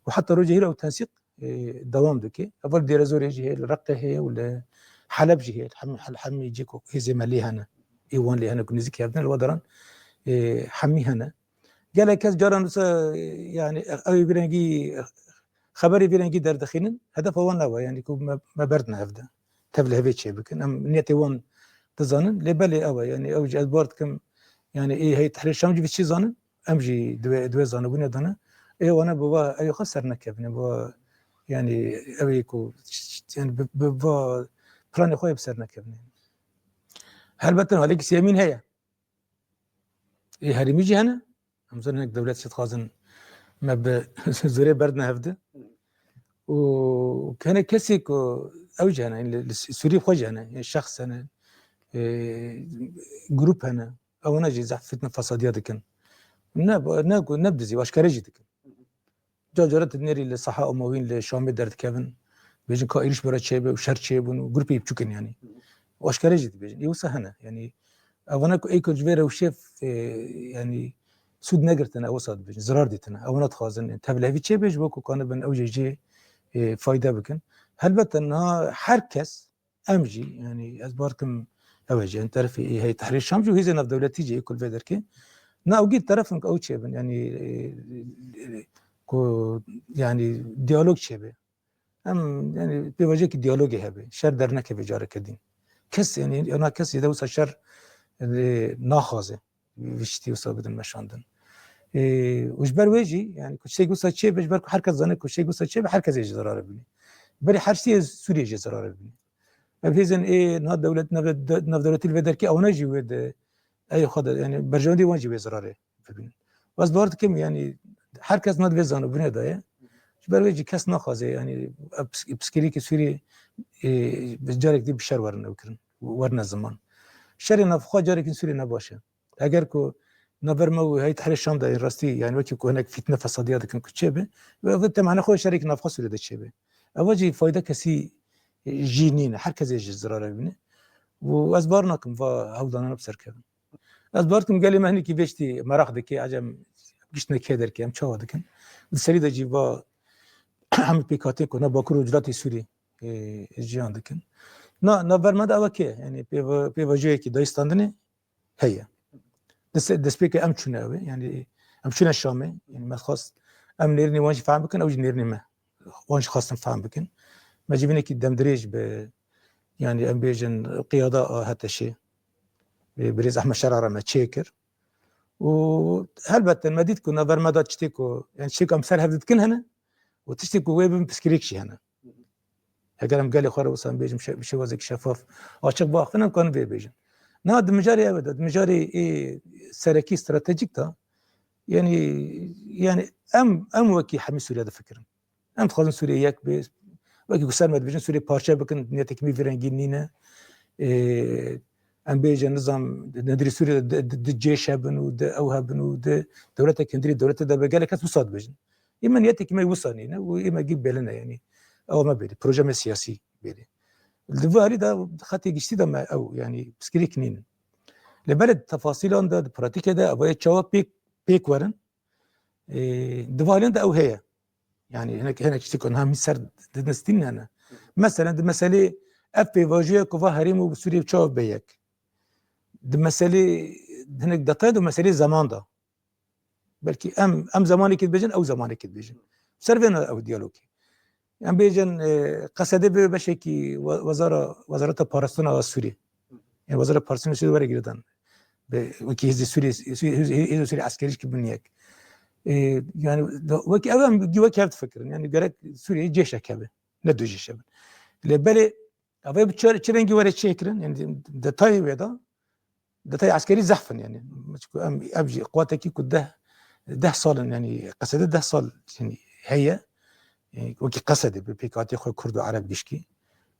Û heta roja hîra ew tensîq, e, dewam dike. Heval Dêrezorê jî heye, li Reqê heye û li Heleb jî heye. Hemî, hel-, hemî cî ku hêzê me lê hene, ê wan lê hene ku nêzîkî hev ne, li wa deran, e, hemî hene. Gelek kes caran wisa, e, yanî, e, ew ê vî rengî, e, xeberê vî rengî derdixînin. Hedefa wan ne we, yanî ku me, me berdine hev de. Tev li hevê çêbikin. Em niyetê wan dizanin. Lê belê ew e, yanî ew jî ez bar dikim, yanî ê Heyet Tehrîr Şam jî vê çî zanin. Em jî divê, divê zanibûnê dane. Ê wane bi va, ê xwe ser nekevine, bi va, yanî ew ê ku, yanî bi, bi va planê xwe yê bi ser nekevine. Helbet alîkî sêyemîn heye. Ê herêmî jî hene. Em zanin hinek dewlet jî dixwazin me bi zorê berdine hev de. Û kene kesê ku ew jî hene, li, li Sûrî xwe jî hene, ê şexs hene, ê grûp hene. Ewana jî zehf fitne fesadiya dikin. Ne, ne, ne bi dizî, aşkere jî dikin. Car cara tu dinêrî li saha Umewîn li Şamê derdikevin, bêjin ka êrîş bira çêbe û şer çêbûn û grûpê biçûk in yanî. Aşkere jî dibêjin. Ê wisa hene. Yanî evana ku ê ku ji vê rewşê, e, yanî sûd negirtine, ew wisa dibêjin. Zirar dîtine. Ewana dixwazin, e, tevlihevî çêbe ji bo ku kanibin ew jê jê, e, fayde bikin. Helbet niha her kes Em jî, yanî ez bar dikim, ew e jî, yanî terefê ê Heyet Tehrîr Şam jî û hêzên navdewletî jî ê ku li vê derkê. Na ew gî teref in ku ew çêbin, yanî, e, e, ku, yanî diyalog çêbe. Em, yanî pêvajoyekî diyalogê hebe. Şer dernekeve careke din. Kes, yanî, ya na kes jî de wisa şer, e, naxwaze. Viştî wisa bidin meşandin. Ê, û ji ber wê jî, yanî ku tiştek wisa çêbe, ji ber ku her kes zane ku tiştek wisa çêbe, her kes ê ji zerarê bibîne. Berî her tiştê Sûriyê jî zerarê bibîne. Ev hêzên ê niha dewlet, nav-, de-, navdewletî li vê derkê ewana jî wê de, ey xwe de, yanî berjewendî wan jî wê zerarê bibînin. Ez bawer dikim, yanî her kes niha di vê zanibûnê de ye. Ji ber wê jî kes naxwaze, yanî ev pis-, piskirêkê Sûriyê, ê, bi carek dî bi şer werin ew kirin, werine ziman. Şerê navxwe carekî Sûriyê ne baş e. Eger ku navber me û Heyet Tehrîr Şam de yên rastî, yanî wekî ku hinek fîtne fesadiya dikin ku çêbe, ve, ve temane xwe şerê ki navxwe Sûriyê de çêbe. Eva jî fayda kesî jî nîne. Her kesê ji zirare bîne. Û ez bar nakim va hewldanan bi ser kevin. Ez bar dikim gelê me hinekî vê tiştî meraq dike, ecem giştine kê derkê, em çawa dikin. Di serî de jî va hemî pêkhatên ku ne Bakur û Rojhilatê Sûrî, e, jiyan dikin. Na, navbermeda ew e ke, yanî pêva-, pêvajoyekî dayîstandinê heye. Dest-, destpêkê em çûne ew ê, yanî em çûne Şamê, yanî me xwest em nêrînê wan jî fehm bikin, ew jî nêrînê me. Wan jî xwestin fehm bikin. Me civînekî demdirêj bi, yanî em bêjin qiyada a HTŞê, bi birêz Ehmed Şerar re me çêkir. Û helbet me dît ku navbermeda tiştê ku, yanî tiştê ku em ser hev dikin hene û tiştê ku wê bin piskirêk jî hene. Eger em gelê xwe re wisa em bêjin şe-, bi şêwazekî şefaf, açiq biaxivin, em karin vê bêjin. Niha di mijarê ew de, di mijarê ê serekî stratejîk de, yanî, yanî em, em wekî hemî Sûriye difikirin. Em dixwazin Sûriye yek bê, wekî ku ser me dibêjin Sûriye parçe bikin, niyetekî me vî rengî nîne. Ê, em bêjin nizam, di nêrînê Sûriye de di, di, di cêş hebin û di ew hebin û di dewletek hundirî dewletê de be, gelek kes wisa dibêjin. Ê me niyetekî me wisa nîne û ê me gî bêlin e, yanî ew me bêrî, proje me siyasî bêrî. Li vî alî de xetê giştî de me ew, yanî piskirêk nînin. Lê belê di tefasîlan de, di pratîkê de ev ê çawa pêk, pêk werin, ê, di vî alî de ew heye. Yanî hinek, hinek tiştê ku niha min ser didin stîn hene. Meselen di meselê ev pêvajoya ku va herêm û Sûriye çawa be yek. Di meselê hinek detay de meselê zeman de. Belkî em, em zemanekî dibêjin, ew zemanekî dibêjin. Ser vê ne ew diyalogê. Em bêjin, e, Qesedê bibe beşekî we-, wezara, wezareta parastina a Sûrî. Yani wezara parastina Sûrî were girêdan. Be, wekî hêzê Sûrî, hêzê, hêzê Sûrî eskerî ki bin yek. E, yani da, wekî ew em gi wekî hev difikirin. Yani gerek Sûriyeyê cêşek hebe. Ne du cêş hebin. Lê belê Ev ê bi çi, çi rengî were çêkirin? Yani detayê wê de, detayê eskerî zehf in yani. Çiku em, ev jî quwetekî ku deh, deh sal in yani, Qesedê deh sal yani heye. Yani wekî Qesedê bi pêkhatî xwe Kurd û Ereb gişkî.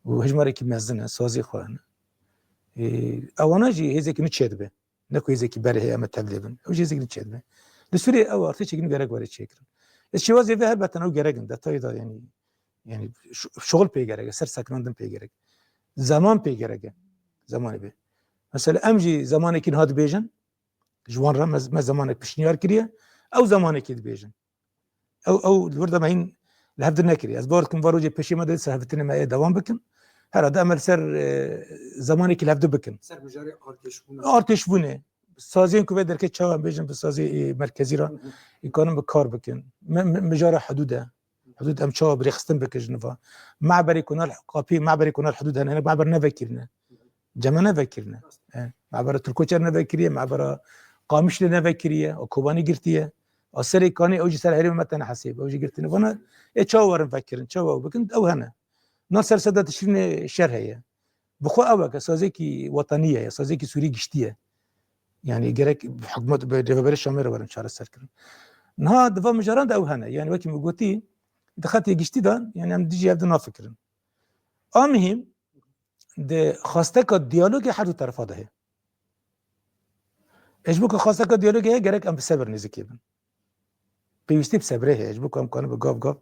Û hejmarekî mezin e, sazê xwe hene. Ê, ewana jî hêzekî nû çêdibe. Ne ku hêzekî berê heye em ê tevlê bin. Ew jî hêzekî nû çêdibe. Li Sûriyê ew artêşekî nû gerek were çêkirin. Ez şêwazê vê helbet ew gerek in. Detayê de yani, yani şu-, şuxul pê gerek e, ser sekinandin pê gerek. Zeman pê gerek e. Zemanê bê. Mesela em jî zemanekî niha dibêjin, ji wan re me, me zemanek pişniyar kiriye, ew zemanekî dibêjin. Ew, ew li wir de me hîn li hev di nekiriye. Ez bawer dikim va rojê pêşî me de ser hevdîtinê me ê dewam bikin. Herhalde em ê li ser, e, zemanekî li hev di bikin. Ser mijarê artêşbûna. Artêşbûnê. Saziyên ku vê derkê çawa em bêjin bi sazê, e, merkezî re, hı hı, îkanin bi kar bikin. Mi-, mi-, mijara hidûd e. Hidûd em çawa bi rêxistin bikin ji niva. Meberê ku nal qapî, meberê ku nal hidûd hene, hinek meber nevekirine. Ceme nevekirine. E, mebera Turkoçer nevekiriye, mebera Qamişlê nevekiriye, o Kobanî girtiye. A Serê Kanê ew jî ser herêma me tene hesêb, ew jî girtine. Vana, ê çawa werin vekirin, çawa ew bikin, ew hene. Na ser seda Tişrînê şer heye. Bi xwe ew e ke sazekî wetanî ye, sazekî Sûrî giştî ye. Yani gerek hikûmet bi rêveberê Şamê re werin çareser kirin. Niha di van mijaran de ew hene. Yani wekî min gotî, di xetê giştî de, yani em dijî hev di nafikirin. A mihîm, di xwesteka diyalogê her du terefa de heye. Ê ji bo ku xwesteka diyalogê heye, gerek em bi sebir nêzîkê bin. Pêwîstî bi sebrê heye, ji bo ku em kanin bi gav gav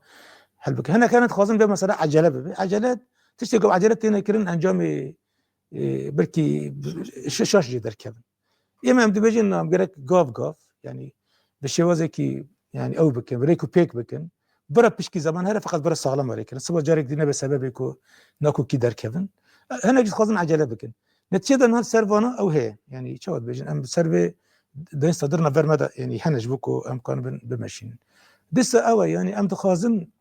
hel bikin. Hinek hene dixwazin vê mesele ecele bibe. Ecele, tiştê ku ecele têne kirin, encamê, e, belkî şi-, şaş jê derkevin. Ê me em dibêjin, na, em gerek gav gav, yani bi şêwazekî, yani ew bikin, bi rêk û pêk bikin. Bira pişkî zeman here, feqet bira saxlem were kirin. Siba carek dî nebe sebebê ku nakokî derkevin. Hinek jî dixwazin ecele bikin. Netîcede niha ser vana ew heye. Yani çawa dibêjin, em ser vê dayîn sadir navber me de, yani hene ji bo ku em karin bin, bimeşînin. Dîsa ew e, yani em dixwazin,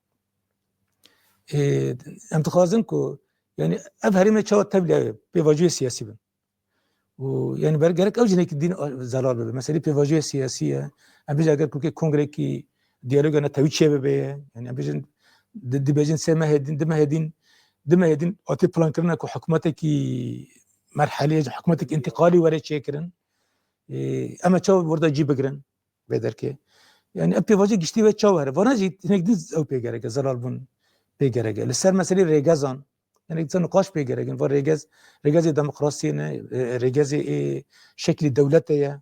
e, em dixwazin ku, yani ev herêmê çawa tevlî ew ê pêvajoyê siyasî bin. Û, yani, ber-, gerek ew jî hinekî dîn, a, zelal bibe. Meselê pêvajoya siyasî ye. Em bêjin eger ku kongrekî diyaloga netewî çêbibe ye. Yani, em bêjin, di-, dibêjin sê mehê dîn, di mehê dîn, di mehê dîn hatî plankirina ku hikûmetekî merhelê, hikûmetekî întîqalî were çêkirin. Ê, em ê çawa wir de cî bigirin? Vê derkê. Yani ev pêvajoya giştî ve çawa here? Vana jî hinek din ew pê gerek e, zelal bûn pê gerek e. Li ser meselê rêgezan, yani dîsa niqaş pê gerek in. Va rêgez, rêgezê demokrasiyê ne, e, rêgezê ê şeklî dewletê ye.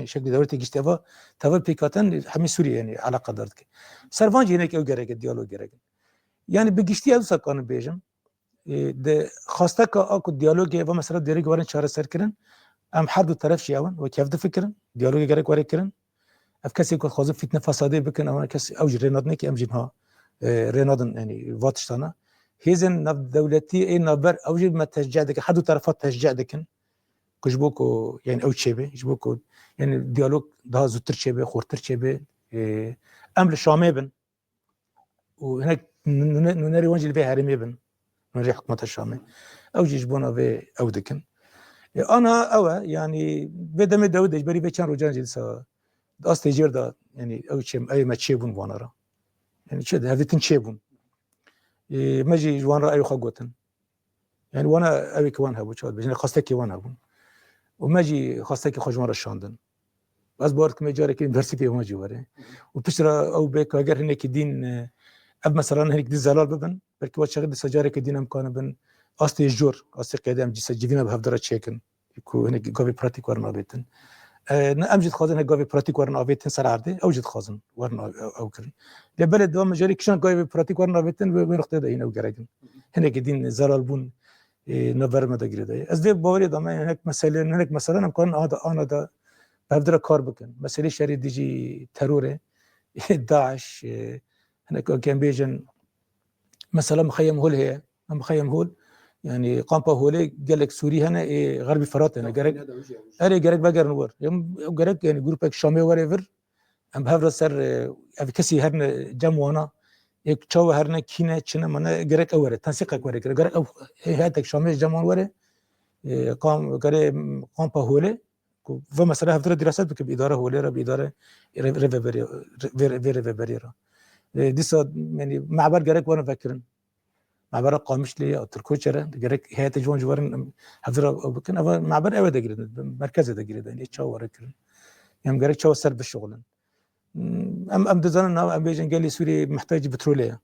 Şeklî dewletê giştî va, tevî pêkhatin hemî Sûriyê yani eleqedar dike. Ser van jî hinek ew gerek e, diyalog gerek e. Yani bi giştî ew wisa karin bêjim. E, di xwasteka a ku diyalogê ve mesela diyalogê werin çareser kirin, em her du teref jî ew in, wekî hev difikirin, diyalogê gerek were kirin. Ev kesê ku dixwazin fîtne fesadê bikin, ew kes, ew jî rê nadin ki em jî niha, e, rê nadin, yani, va tiştana. Hêzên navdewletî ê navber, ew jî me teşcî dikin, her du terefa teşcî dikin. Ku ji bo ku, yani, ew çêbe, ji bo ku, yani, diyalog daha zûtir çêbe, xurtir çêbe. E, em li Şamê bin. Û hinek nûne-, nûnerê wan jî li vê herêmê bin. Nûnerê hikûmeta Şamê. Ew jî ji bona vê ew dikin. E, ana ew e, yani, vê demê dewê de ji berî vê çend rojan jî dîsa di astê jêr de, yani, ew çê, ew me çêbûn vana re. Yani, çi de, hevdîtin çêbûn. E, me jî ji wan re ew xwe gotin. Yani, wana ew ê ki wan hebû, çawa dibêjin, xwestekê wan hebûn. Û me jî xwestekê xwe ji wan re şandin. Ez bawer dikim, ê carekê ûnîversîteyê wan jî were. Û piştre ew bê ku heger hinekî dîn, e, ev meselan hinekî dîn zelal bibin, belkî wa çaxê dîsa carekê dîn em kanibin astê jor, astê qeyde em cîsa civîna bi hevdira çêkin. Ku hinek gavê pratîk werin avêtin. E, ne em jî dixwazin hinek gavê pratîk werin avêtin ser erdê, ew jî dixwazin werin av-, ew, ew kirin. Lê belê di van mijarê kişan gavê pratîk werin avêtin, wê, wê noqteyê de hîn ew gerek in. Hinekî dîn zelal bûn, e, navberê me de girêdayî. Ez vê bawerê de me hinek mesele, hinek mesele em karin ana de, ana de bi hevdira kar bikin. Meselê şerê dijî terorê, DAIŞ, e, hinek em bêjin, mesela Mixeyem Hol heye. Em Mixeyem Hol, yani kampa Holê gelek Sûrî hene, ê Xerbî Firat hene. Gerek, erê, gerek vegerin wir. Em, ew gerek, yani grûpek Şamê were vir. Em bi hev re ser, e, ev kesî herine cem wana. Ê çawa herine, kî ne, çi ne, mane gerek ew were. Tensiqek were kire. Gerek ew heyet, heyetek Şamê cem wan were. E, kam-, gerê kampa Holê. Ku ve mesela hevdira diraset bike bi îdare Holê re, bi îdare rê-, rêveberê, rê-, vê, vê rêveberê re. E, dîsa, yani, me'ber gerek werin vekirin. Me'bera Qamişlê ya Tirkoçe re, gerek heyetê ji wan jî werin, em, hevdira ew bikin. Eva me'ber ew ê de girêdin, merkezê de girêdin, ê çawa were kirin. Em gerek çawa ser bişuxulin. Hmm, em, em dizanin, em bêjin gelê Sûriyê mihtacî petrolê ye.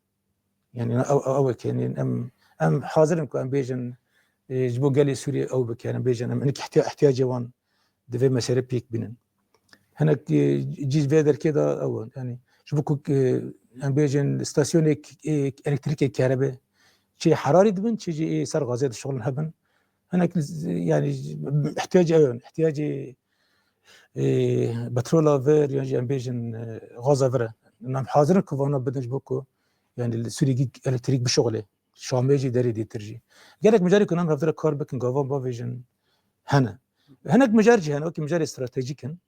Yani, ew, ew, ew e ke, yani, em, em hazir in ku em bêjin, e, ji bo gelê Sûriyê ew bikin, em bêjin, em hinek ihtiya-, ihtiyacê wan di vê meselê pêk bînin. Hinek, e, cî vê derkê de ew e, yani, ji bo ku, e, em bêjin, stasyonê, e, elektrîkê, kerebê, çi herarî dibin, çi jî, e, ser gazê dişixulin hebin. Hinek, yani, ihtiyacê ew in, ihtiyacê, e, petrola vir, yan jî em bêjin, e, gaza vir e. Em hazir in ku vana bidin ji bo ku, yani, li Sûriyê elektrîk bişuxulê. Şamê jî, derê dîtir jî. Gelek mijarê ku em hevdira kar bikin, gavan bavêjin, hene. Hinek mijar jî hene, wekî mijarê stratejîk in.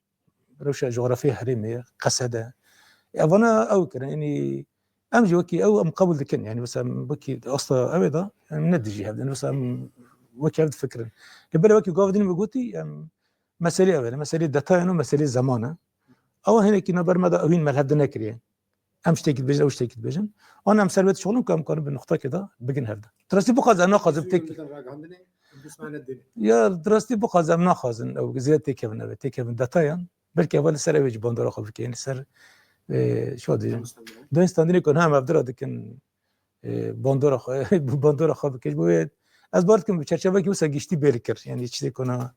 Rewşa cografyê herêmê ye, qesede. Evana ew kirin, yani, em jî wekî ew em qebûl dikin. Yani, mesela, em wekî asta ew ê de, em ne dijî hev de, mesela, em wekî hev difikirin. Lê belê wekî gav din me gotî, em meselê ev e, meselê detayên û meselê zeman e. Ew hinekî naber me de ew hîn me li hev de nekiriye. Em ji têkî dibêjin, ew ji têkî dibêjin. An em ser wê dişixulin ku em karin bi nuqtekê de bigin hev de. Di rastî bixwazin, em naxwazin têk-, ya, di rastî bixwazin, em naxwazin ew zêde têkevin, ev ê têkevin detayan. Belkî eva li ser ew ê jî bandora xwe bike, li ser, e, şo dibêjin. Danûstandinê. Danûstandinê ku niha em hevdira dikin, e, bandora xwe, bandora xwe bike. Ji bo wê ez bawer dikim bi çerçevekî wisa giştî bê li kir. Yani çi tê ku na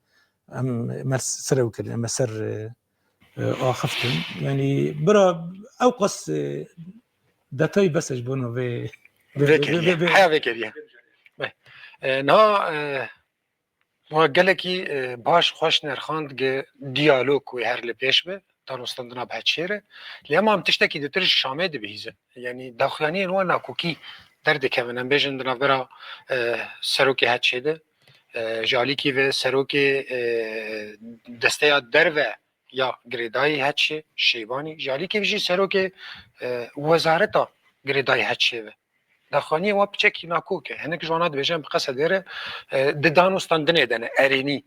em, me ser ew kirin, me ser, e, e, axiftin. Yani bira ew qas, e, detay bes e ji bo vê, vê, vê, vê, vê, vê, vê. Heya vê kiriye. Beh. E, niha, e, wa gelekî, e, baş xweş nerxand ge diyalog wê her li pêş be, danûstandina bi heçê re. Lê hema em tiştekî ditir ji Şamê dibihîzin. Yani daxuyaniyên wan nakokî derdikevin. Em bêjin di navbera, e, serokê heçê de, e, ji alîkî ve serokê, e, desteya derve ya girêdayî heçê, Şeybanî, ji alîkî ve jî serokê, e, wezareta girêdayî heçê ve. Daxuyaniyê wan piçekî nakok e. Hinek ji wana dibêjin bi qesedê re, e, di danûstandinê de ne, erênî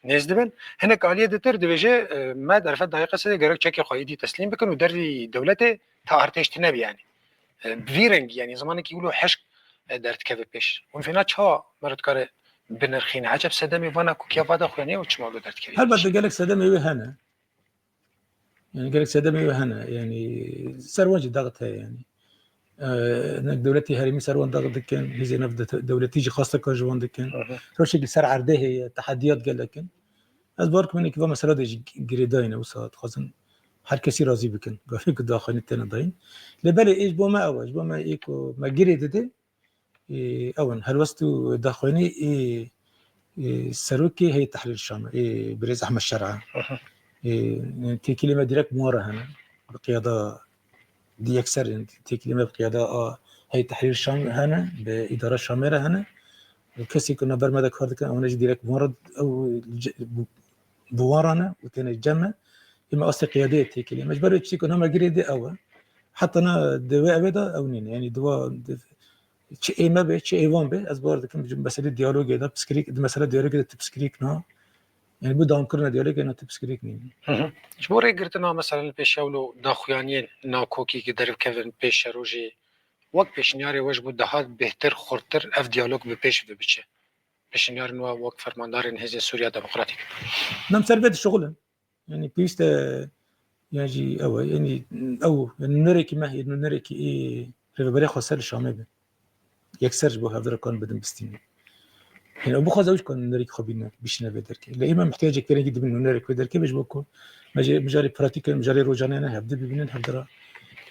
nêz dibin. Hinek aliyê ditir dibêje, e, me derfet dayê qesedê gerek çekê xwe êdî teslîm bikin û dervî dewletê ta artêş tune bi yani. E, bi vî rengî yani zimanekî wilo hişk, e, derdikeve pêş. Hûn fêna çawa meriv dikare binirxîne? Eceb sedemê vana kokiya va daxuyaniyê û çima wilo derdikeve pêş? Helbet gelek sedemê wê hene. Yani gerek sedemê wê hene. Yani ser wan jî daxit heye yani. Ee, nek dewletî herêmî ser wan daxit dikin, hêzên nav de-, dewletî jî xwestekar ji wan dikin. Aha. Rewşekî ser erdê heye, tehediyat gelek in. Ez bawer dikim hinekî va mesela de jî girêdayî ne, wisa dixwazin her kesî razî bikin. Gavê ku daxuyanî têne dayîn. Lê belê ê ji bo me ew e, ji bo me ê ku me girê dide, ê, ew in, helwest û daxuyanî ê, ê, serokê Heyet Tehrîr Şam, ê, birêz Ehmed Şer'a. Aha. Ê, têkilê me direkt bi wan re hene. Bi qiyada di yekser in, têkilê me bi qiyada a Heyet Tehrîr Şam hene, bi îdara Şamê re hene. Û kesî ku navber me de kar dikin, ew ne jî direkt bi wan re, ew ce-, bi wan re ne û têne cem me. Ê me astê qiyadeyê têkilê me. Ji ber wê tiştê ku name girê dê ew e. Heta na di wê evê de ew nîne. Yanî di wa, di, çi ê me be, çi ê wan be, ez bawer dikim ji meselê diyalogê de, psikirîk, di mesele diyalogê de tu psikirîk na. Yani bu dawamkirina diyalogê na tu psikirîk nîne. Hı hı. Ji bo rêgirtina mesela li pêşew lo daxuyaniyên nakokî ki dervkevin pêşerojê, wek pêşniyarê we ji bo daha bêhtir, xurtir ev diyalog bi pêş ve biçe. Pêşniyarên we wek fermandarên Hêzên Sûriya Demokratîk. Em ser vê dişixulin. Yani pêwîst e, yani jî ew e, yani ew, yani nûnerekî me, yani nûnerekî ê rêveberê xweser li Şamê be. Yekser ji bo hevdira kan bidin bistînin. Yani ew bixwaze ew jî kan nûnerekî xwe bîne, bişîne vê derkê. Lê ê me mihtiyacek vê rengî dibin nûnerek vê derkê be ji bo ku me jê mijarê pratîk, mijarê rojane ne hevdi bibînin, hevdira,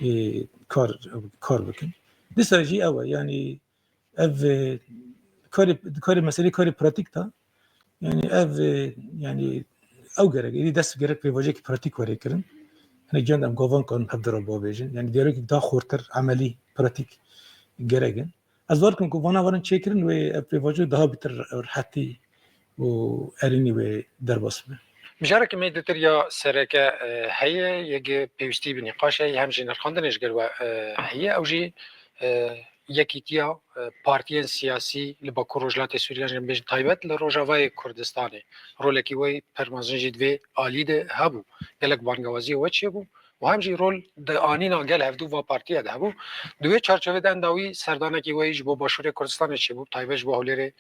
ê, kar, kar bikin. Dîsa jî ew e, yani ev, e, karê, karê meselê karê pratîk de, yani ev, e, yani ew gerek, êdî dest gerek pêvajoyekî pratîk were kirin. Hinek cem em gavan karin hevdira bavêjin. Yani diyalogek daha xurtir, emelî, pratîk gerek in. Ez bawer dikim ku vana werin çêkirin wê ev pêvajoyê daha bêtir rehetî û erênî wê derbas bibe. Mijareke me dîtir ya sereke, e, heye, yek pêwîstî bi nîqaş heye, hem jî nirxandinê ji gel we, e, heye, ew jî, e, yekîtiya, e, partiyên siyasî li Bakur Rojhilatê Sûriyê, yan jî em bêjin taybet li Rojavayê Kurdistanê rolekî wê pir mezin jî di vê alî de hebû. Gelek bangewaziyê we çêbû û hem jî rol di anîna gel hevdû va partiya de hebû. Di wê çarçovê de endawî serdanekî wê ji bo Başûrê Kurdistanê çêbû, taybet ji bo Hewlêrê,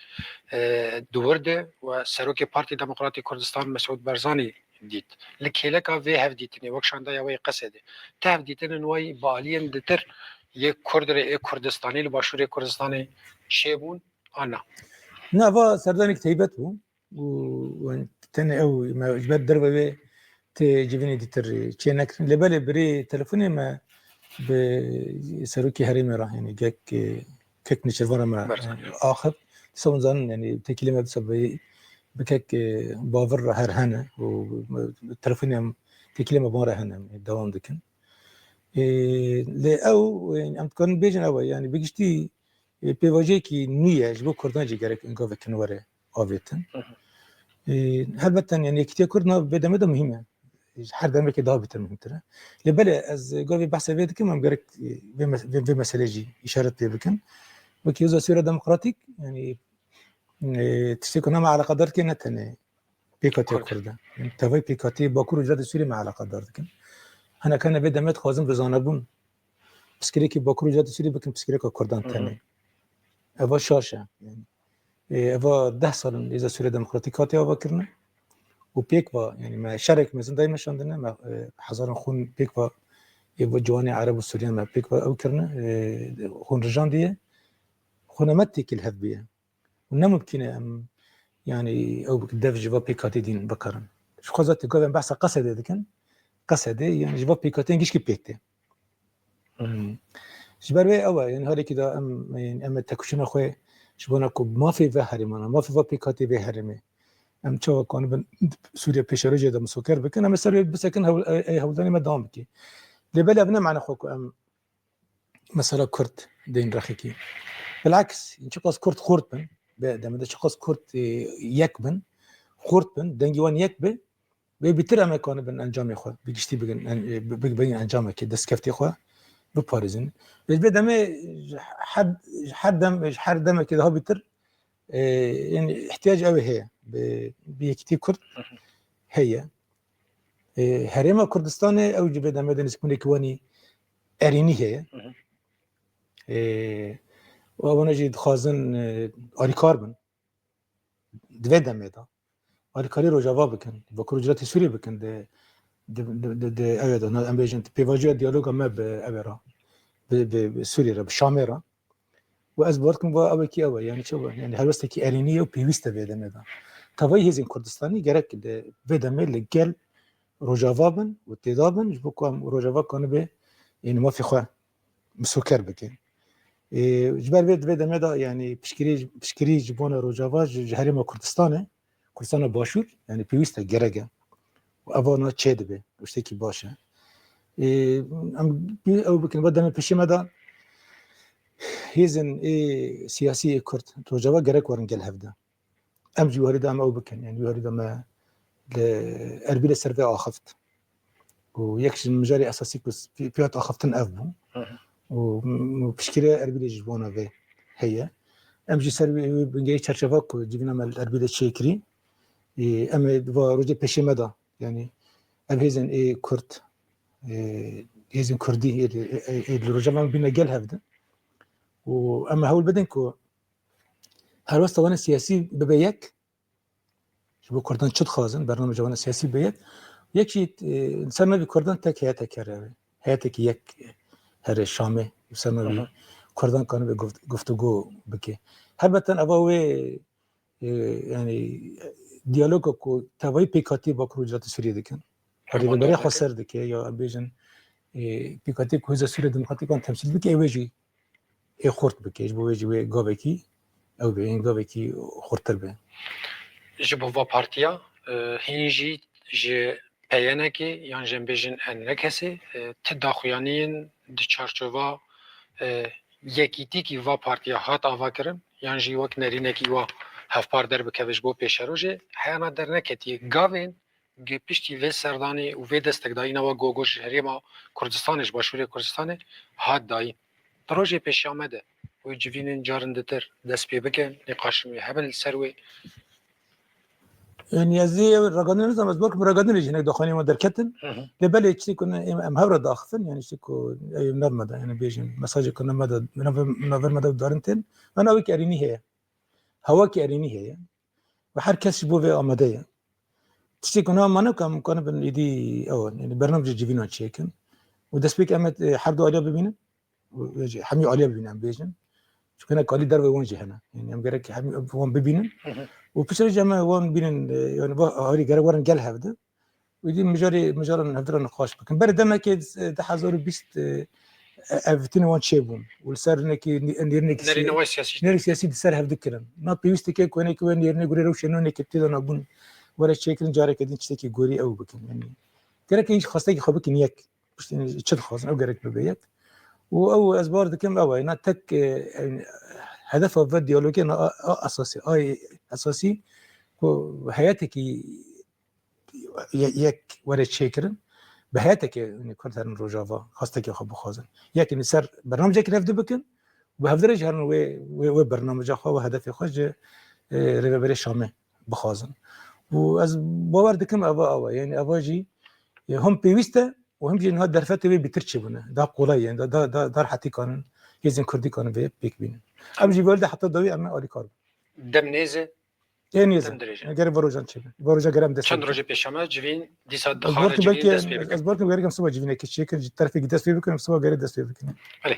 e, di wir de we Serokê Partî Demokratî Kurdistan Mesûd Barzanî dît. Li kêleka vê hevdîtinê, wek şandeya wê Qesedê, ti hevdîtinên wê bi aliyên ditir yê Kurd re, ê Kurdistanî li Başûrê Kurdistanê çêbûn an na? Na, va serdanek taybet bû. û, û tenê ew me ji ber derve wê tê civînê dîtir çê nekirin. Lê belê bi rê telefonê me bi serokê herêmê re, yani gek, e, kek nêçîrvan re me, Barzanî. E, axif. Dîsa hûn zanin, yani têkilê me dîsa bi, bi kek, e, Bavir re her hene û me, telefonê em têkilê me bi wan re hene, em dewam dikin. E, lê ew, e, em dikarin bêjin ew e, yani bi giştî, e, pêvajoyekî nû ye, ji bo Kurdan jî gerek gavek nû were avêtin. Hı hı. E, helbet, yani, yekîtiya Kurd nav vê demê de muhîm e. Ji her demekê daha bêtir muhîmtir e. Lê belê ez gavê behsê vê dikim, em gerek, e, vê mes-, vê, vê meselê jî îşaret pê bikin. Wekî Hêza Sûriya Demokratîk, yani, e, tiştê ku name eleqedar dike ne tenê pêkatiya Kurd. Kurd e. Yani, tevayî pêkatiyê Bakur û Rojhilatê Sûriyê me eleqedar dikin. Hinek hene vê demê dixwazin bi zanebûn piskirêkî Bakur û Rojhilatê Sûriyê bikin piskirêka Kurdan Hı hı. tenê. Eva şaş e. Yani, e, eva deh sal in Hêza Sûriya Demokratîk hatiye ava kirine. Û pêk va, yani me şerek mezin dayê meşandine, me, e, hezaran xûn pêk va, ê va ciwanê Ereb û Sûriyan me pêk va ew kirine, e, xûn rijandiye. Xûna me têkil hev bûye. Û ne mumkîn e em, yani ew dev ji va pêkhatî dîn bikarin. Ji xwe zaten gavên behsa Qesedê dikin. Qesedê, yani ji va pêkhatiyên gişkî pêk tê. Hmm. Ji ber wê ew e, yani halekî de em, yani em ê tekoşîna xwe ji bona ku mafê ve herêmana, mafê va pêkhatî vê herêmê, em çawa kanibin Sûriye pêşerojê de misoker bikin, em ê ser wê bisekin hewl-, ê, ê hewldanê me dewam bikî. Lê belê ev ne mane xwe ku em mesela Kurd deyên rexekî. Bilaks, çiqas Kurd xurt bin, bi demê de çiqas Kurd, e, yek bin, xurt bin, dengê wan yek be, wê bîtir em ê kanibin encamê xwe, bi giştî bigin, en-, e, bi-, bi-, bigin encamekê, destkeftê xwe biparêzin. Lê bi demê her, her dem, her demekê daha bîtir, e, yani ihtiyac ew heye, bi, bi yekîtî Kurd Hı hı. heye. E, Herêma Kurdistanê ew ji vê demê de nêzîkbûnekî wanî erênî heye. Hı hı. E, û ewana jî dixwazin, e, alîkar bin. Di vê demê de alîkarî Rojava bikin, Bakur û Rojhilatê Sûriyê bikin, di, di, di, di, di, ew ê de, em bêjin, pêvajoya diyaloga me bi ew ê re, bi, bi, bi Sûriyê re, bi Şamê re. Û ez bawer dikim va ew ê kî ew e, yani çi ew e? Yani helwestekî erênî ye û pêwîst e vê demê de. Tevayî hêzên Kurdistanî gerek li vê demê li gel Rojava bin û têda bin, ji bo ku em Rojava kanibe, yanî mafê xwe misoker bikin. Ê, ji ber vê di vê demê de, yanî piştgirî, piştgirî ji bona Rojava ji, ji Herêma Kurdistanê, Kurdistana Başûr, yanî pêwîst e, gerek e. Û eva na çê dibe, û tiştekî baş e. Ê, em pê-, ew bikin, va demê pêşê me de hêzên ê siyasî ê Kurd Rojava gerek werin gel hev de. Em jî wî herî de em ew bikin, yanî wî herî de me li Erbîlê ser vê axift. Û yek ji mijarê esasî ku s-, pê, pê hat axiftin ev bû. Hı hı. Û, û piştgiriya Erbîlê jî ji bona vê heye. Em jî ser wî, wî bingehî çerçeva ku civîna me li Erbîlê çêkirî, ê, em ê di va rojê pêşê me de, yanî ev hêzên ê Kurd, ê, hêzên Kurdî ê, ê, ê, ê li Rojava me bîne gel hev de. Û em ê hewl bidin ku her westa wana siyasî bibe yek, ji bo Kurdan çi dixwazin, bernameca wana siyasî bibe yek. Yek jî, e, ser navî Kurdan tek heyetek here, heyetekî yek here Şamê, ser navî Hı hı. Kurdan kanibe guft-, guftûgo bike. Helbeten eva wê, e, yanî diyaloga ku tevayî pêkhatî Bakur û Rojhilatê Sûriyê dikin. Rêveberê xwe ser dike, ya em bêjin, e, pêkhatî ku Hêza Sûriya Demokratîkan temsîl bike, ew ê jî ê xurt bike, ji bo wê jî wê gavekî ew be, ên gavekî xurtir be. Ji bo va partiya, e, hîn jî ji P Y N'ekê yan jî em bêjin N R K'ê, e, ti daxuyaniyên di çarçova, e, yekîtîkî va partiya hat ava kirin, yan jî wek nerînekî wa hevpar derbikeve ji bo pêşerojê, heyana derneketiye gavên gi piştî vê serdanê û vê destekdayîna we ku ji Herêma Kurdistanê, ji Başûrê Kurdistanê hat dayîn. Di rojê pêşiya me de wê civînên carin ditir dest pê bikin, nîqaşên wê hebin li ser wê. Yanî ez ê ragihandin nizam, ez belkim ragihandinê jî hinek daxuyaniyên me derketin. Hı hı. Lê belê tiştê ku ne, em, em hev re daxifin, yanî tiştê ku ew nav me de, yanî bêjin, mesajê ku nav me de, nav, nav me de darin tên, ve navekî erênî heye. Hewakî erênî heye. Ve her kes ji bo vê amade ye. Tiştê ku nav mane ku em kanibin êdî ew in, yanî bernamecê civînan çêkin. Û destpêk em ê, e, her du aliya bibînin. Û, e, jî hemî aliya bibînin em bêjin. Çunke hinek alî derve wan jî hene. Yanî em gerek hemî wan bibînin. Hı hı. Û piştre jî em ê wan bînin, e, yanî va harî gerek werin gel hev de. Û dî mijarê, mijaran hevdira nîqaş bikin. Berê demekê, e, du hezar û bîst, e, ev tîne wan çêbûn. Û li ser hinekî nê-, nêrînekî Nerîne siyasî, wê siyasî. Nêrî siyasî di ser hev dikirin. Na pêwîst dike ku hinekî wê nêrînê gurê rewşê nû hinekî tê de nabûn were çêkirin, careke din tiştekî gorî ew bikin. Yanî gerek hîn xwestekî xwe bikin yek. Piştî çi dixwazin, ew gerek bibe yek. Û ew ez bawer dikim ew e. Na tek, e, yanî hedefa ve diyalogê na a, a esasî, a esasî ku heyetekî ye-, yek were çêkirin, bi heyetekê, yanî Kurd herin Rojava, xwestekê xwe bixwazin. Yek, yanî ser bernamecekî hevdu bikin, bi hevdu re jî herin wê, wê, wê bernameca xwe, wê hedefê xwe ji, e, Rêveberê Şamê bixwazin. Û ez bawer dikim eva, eva, yanî eva jî, e, him pêwîst e û him jî niha derfetê wê bîtir çêbûne. Daha kolay, yanî da, da, da, da rehetî kanin, hêzên Kurdî kanin vê pêk bînin. Em jî vê de heta dawî em alîkar bin. Dem nêz e, Ê nêz e. Dem dirêj e. Gerek va rojan çêbe. Va roja gerek em dest Çend pê bikin. Rojê pêşiya me civîn dîsa Ez dixwaze bawer dikim civîn belkî, dest pê bikin. Ez bawer dikim gerek em siba civînekê çêkin, ji terefekî dest pê bikin, em siba gerek dest pê bikin. Belê.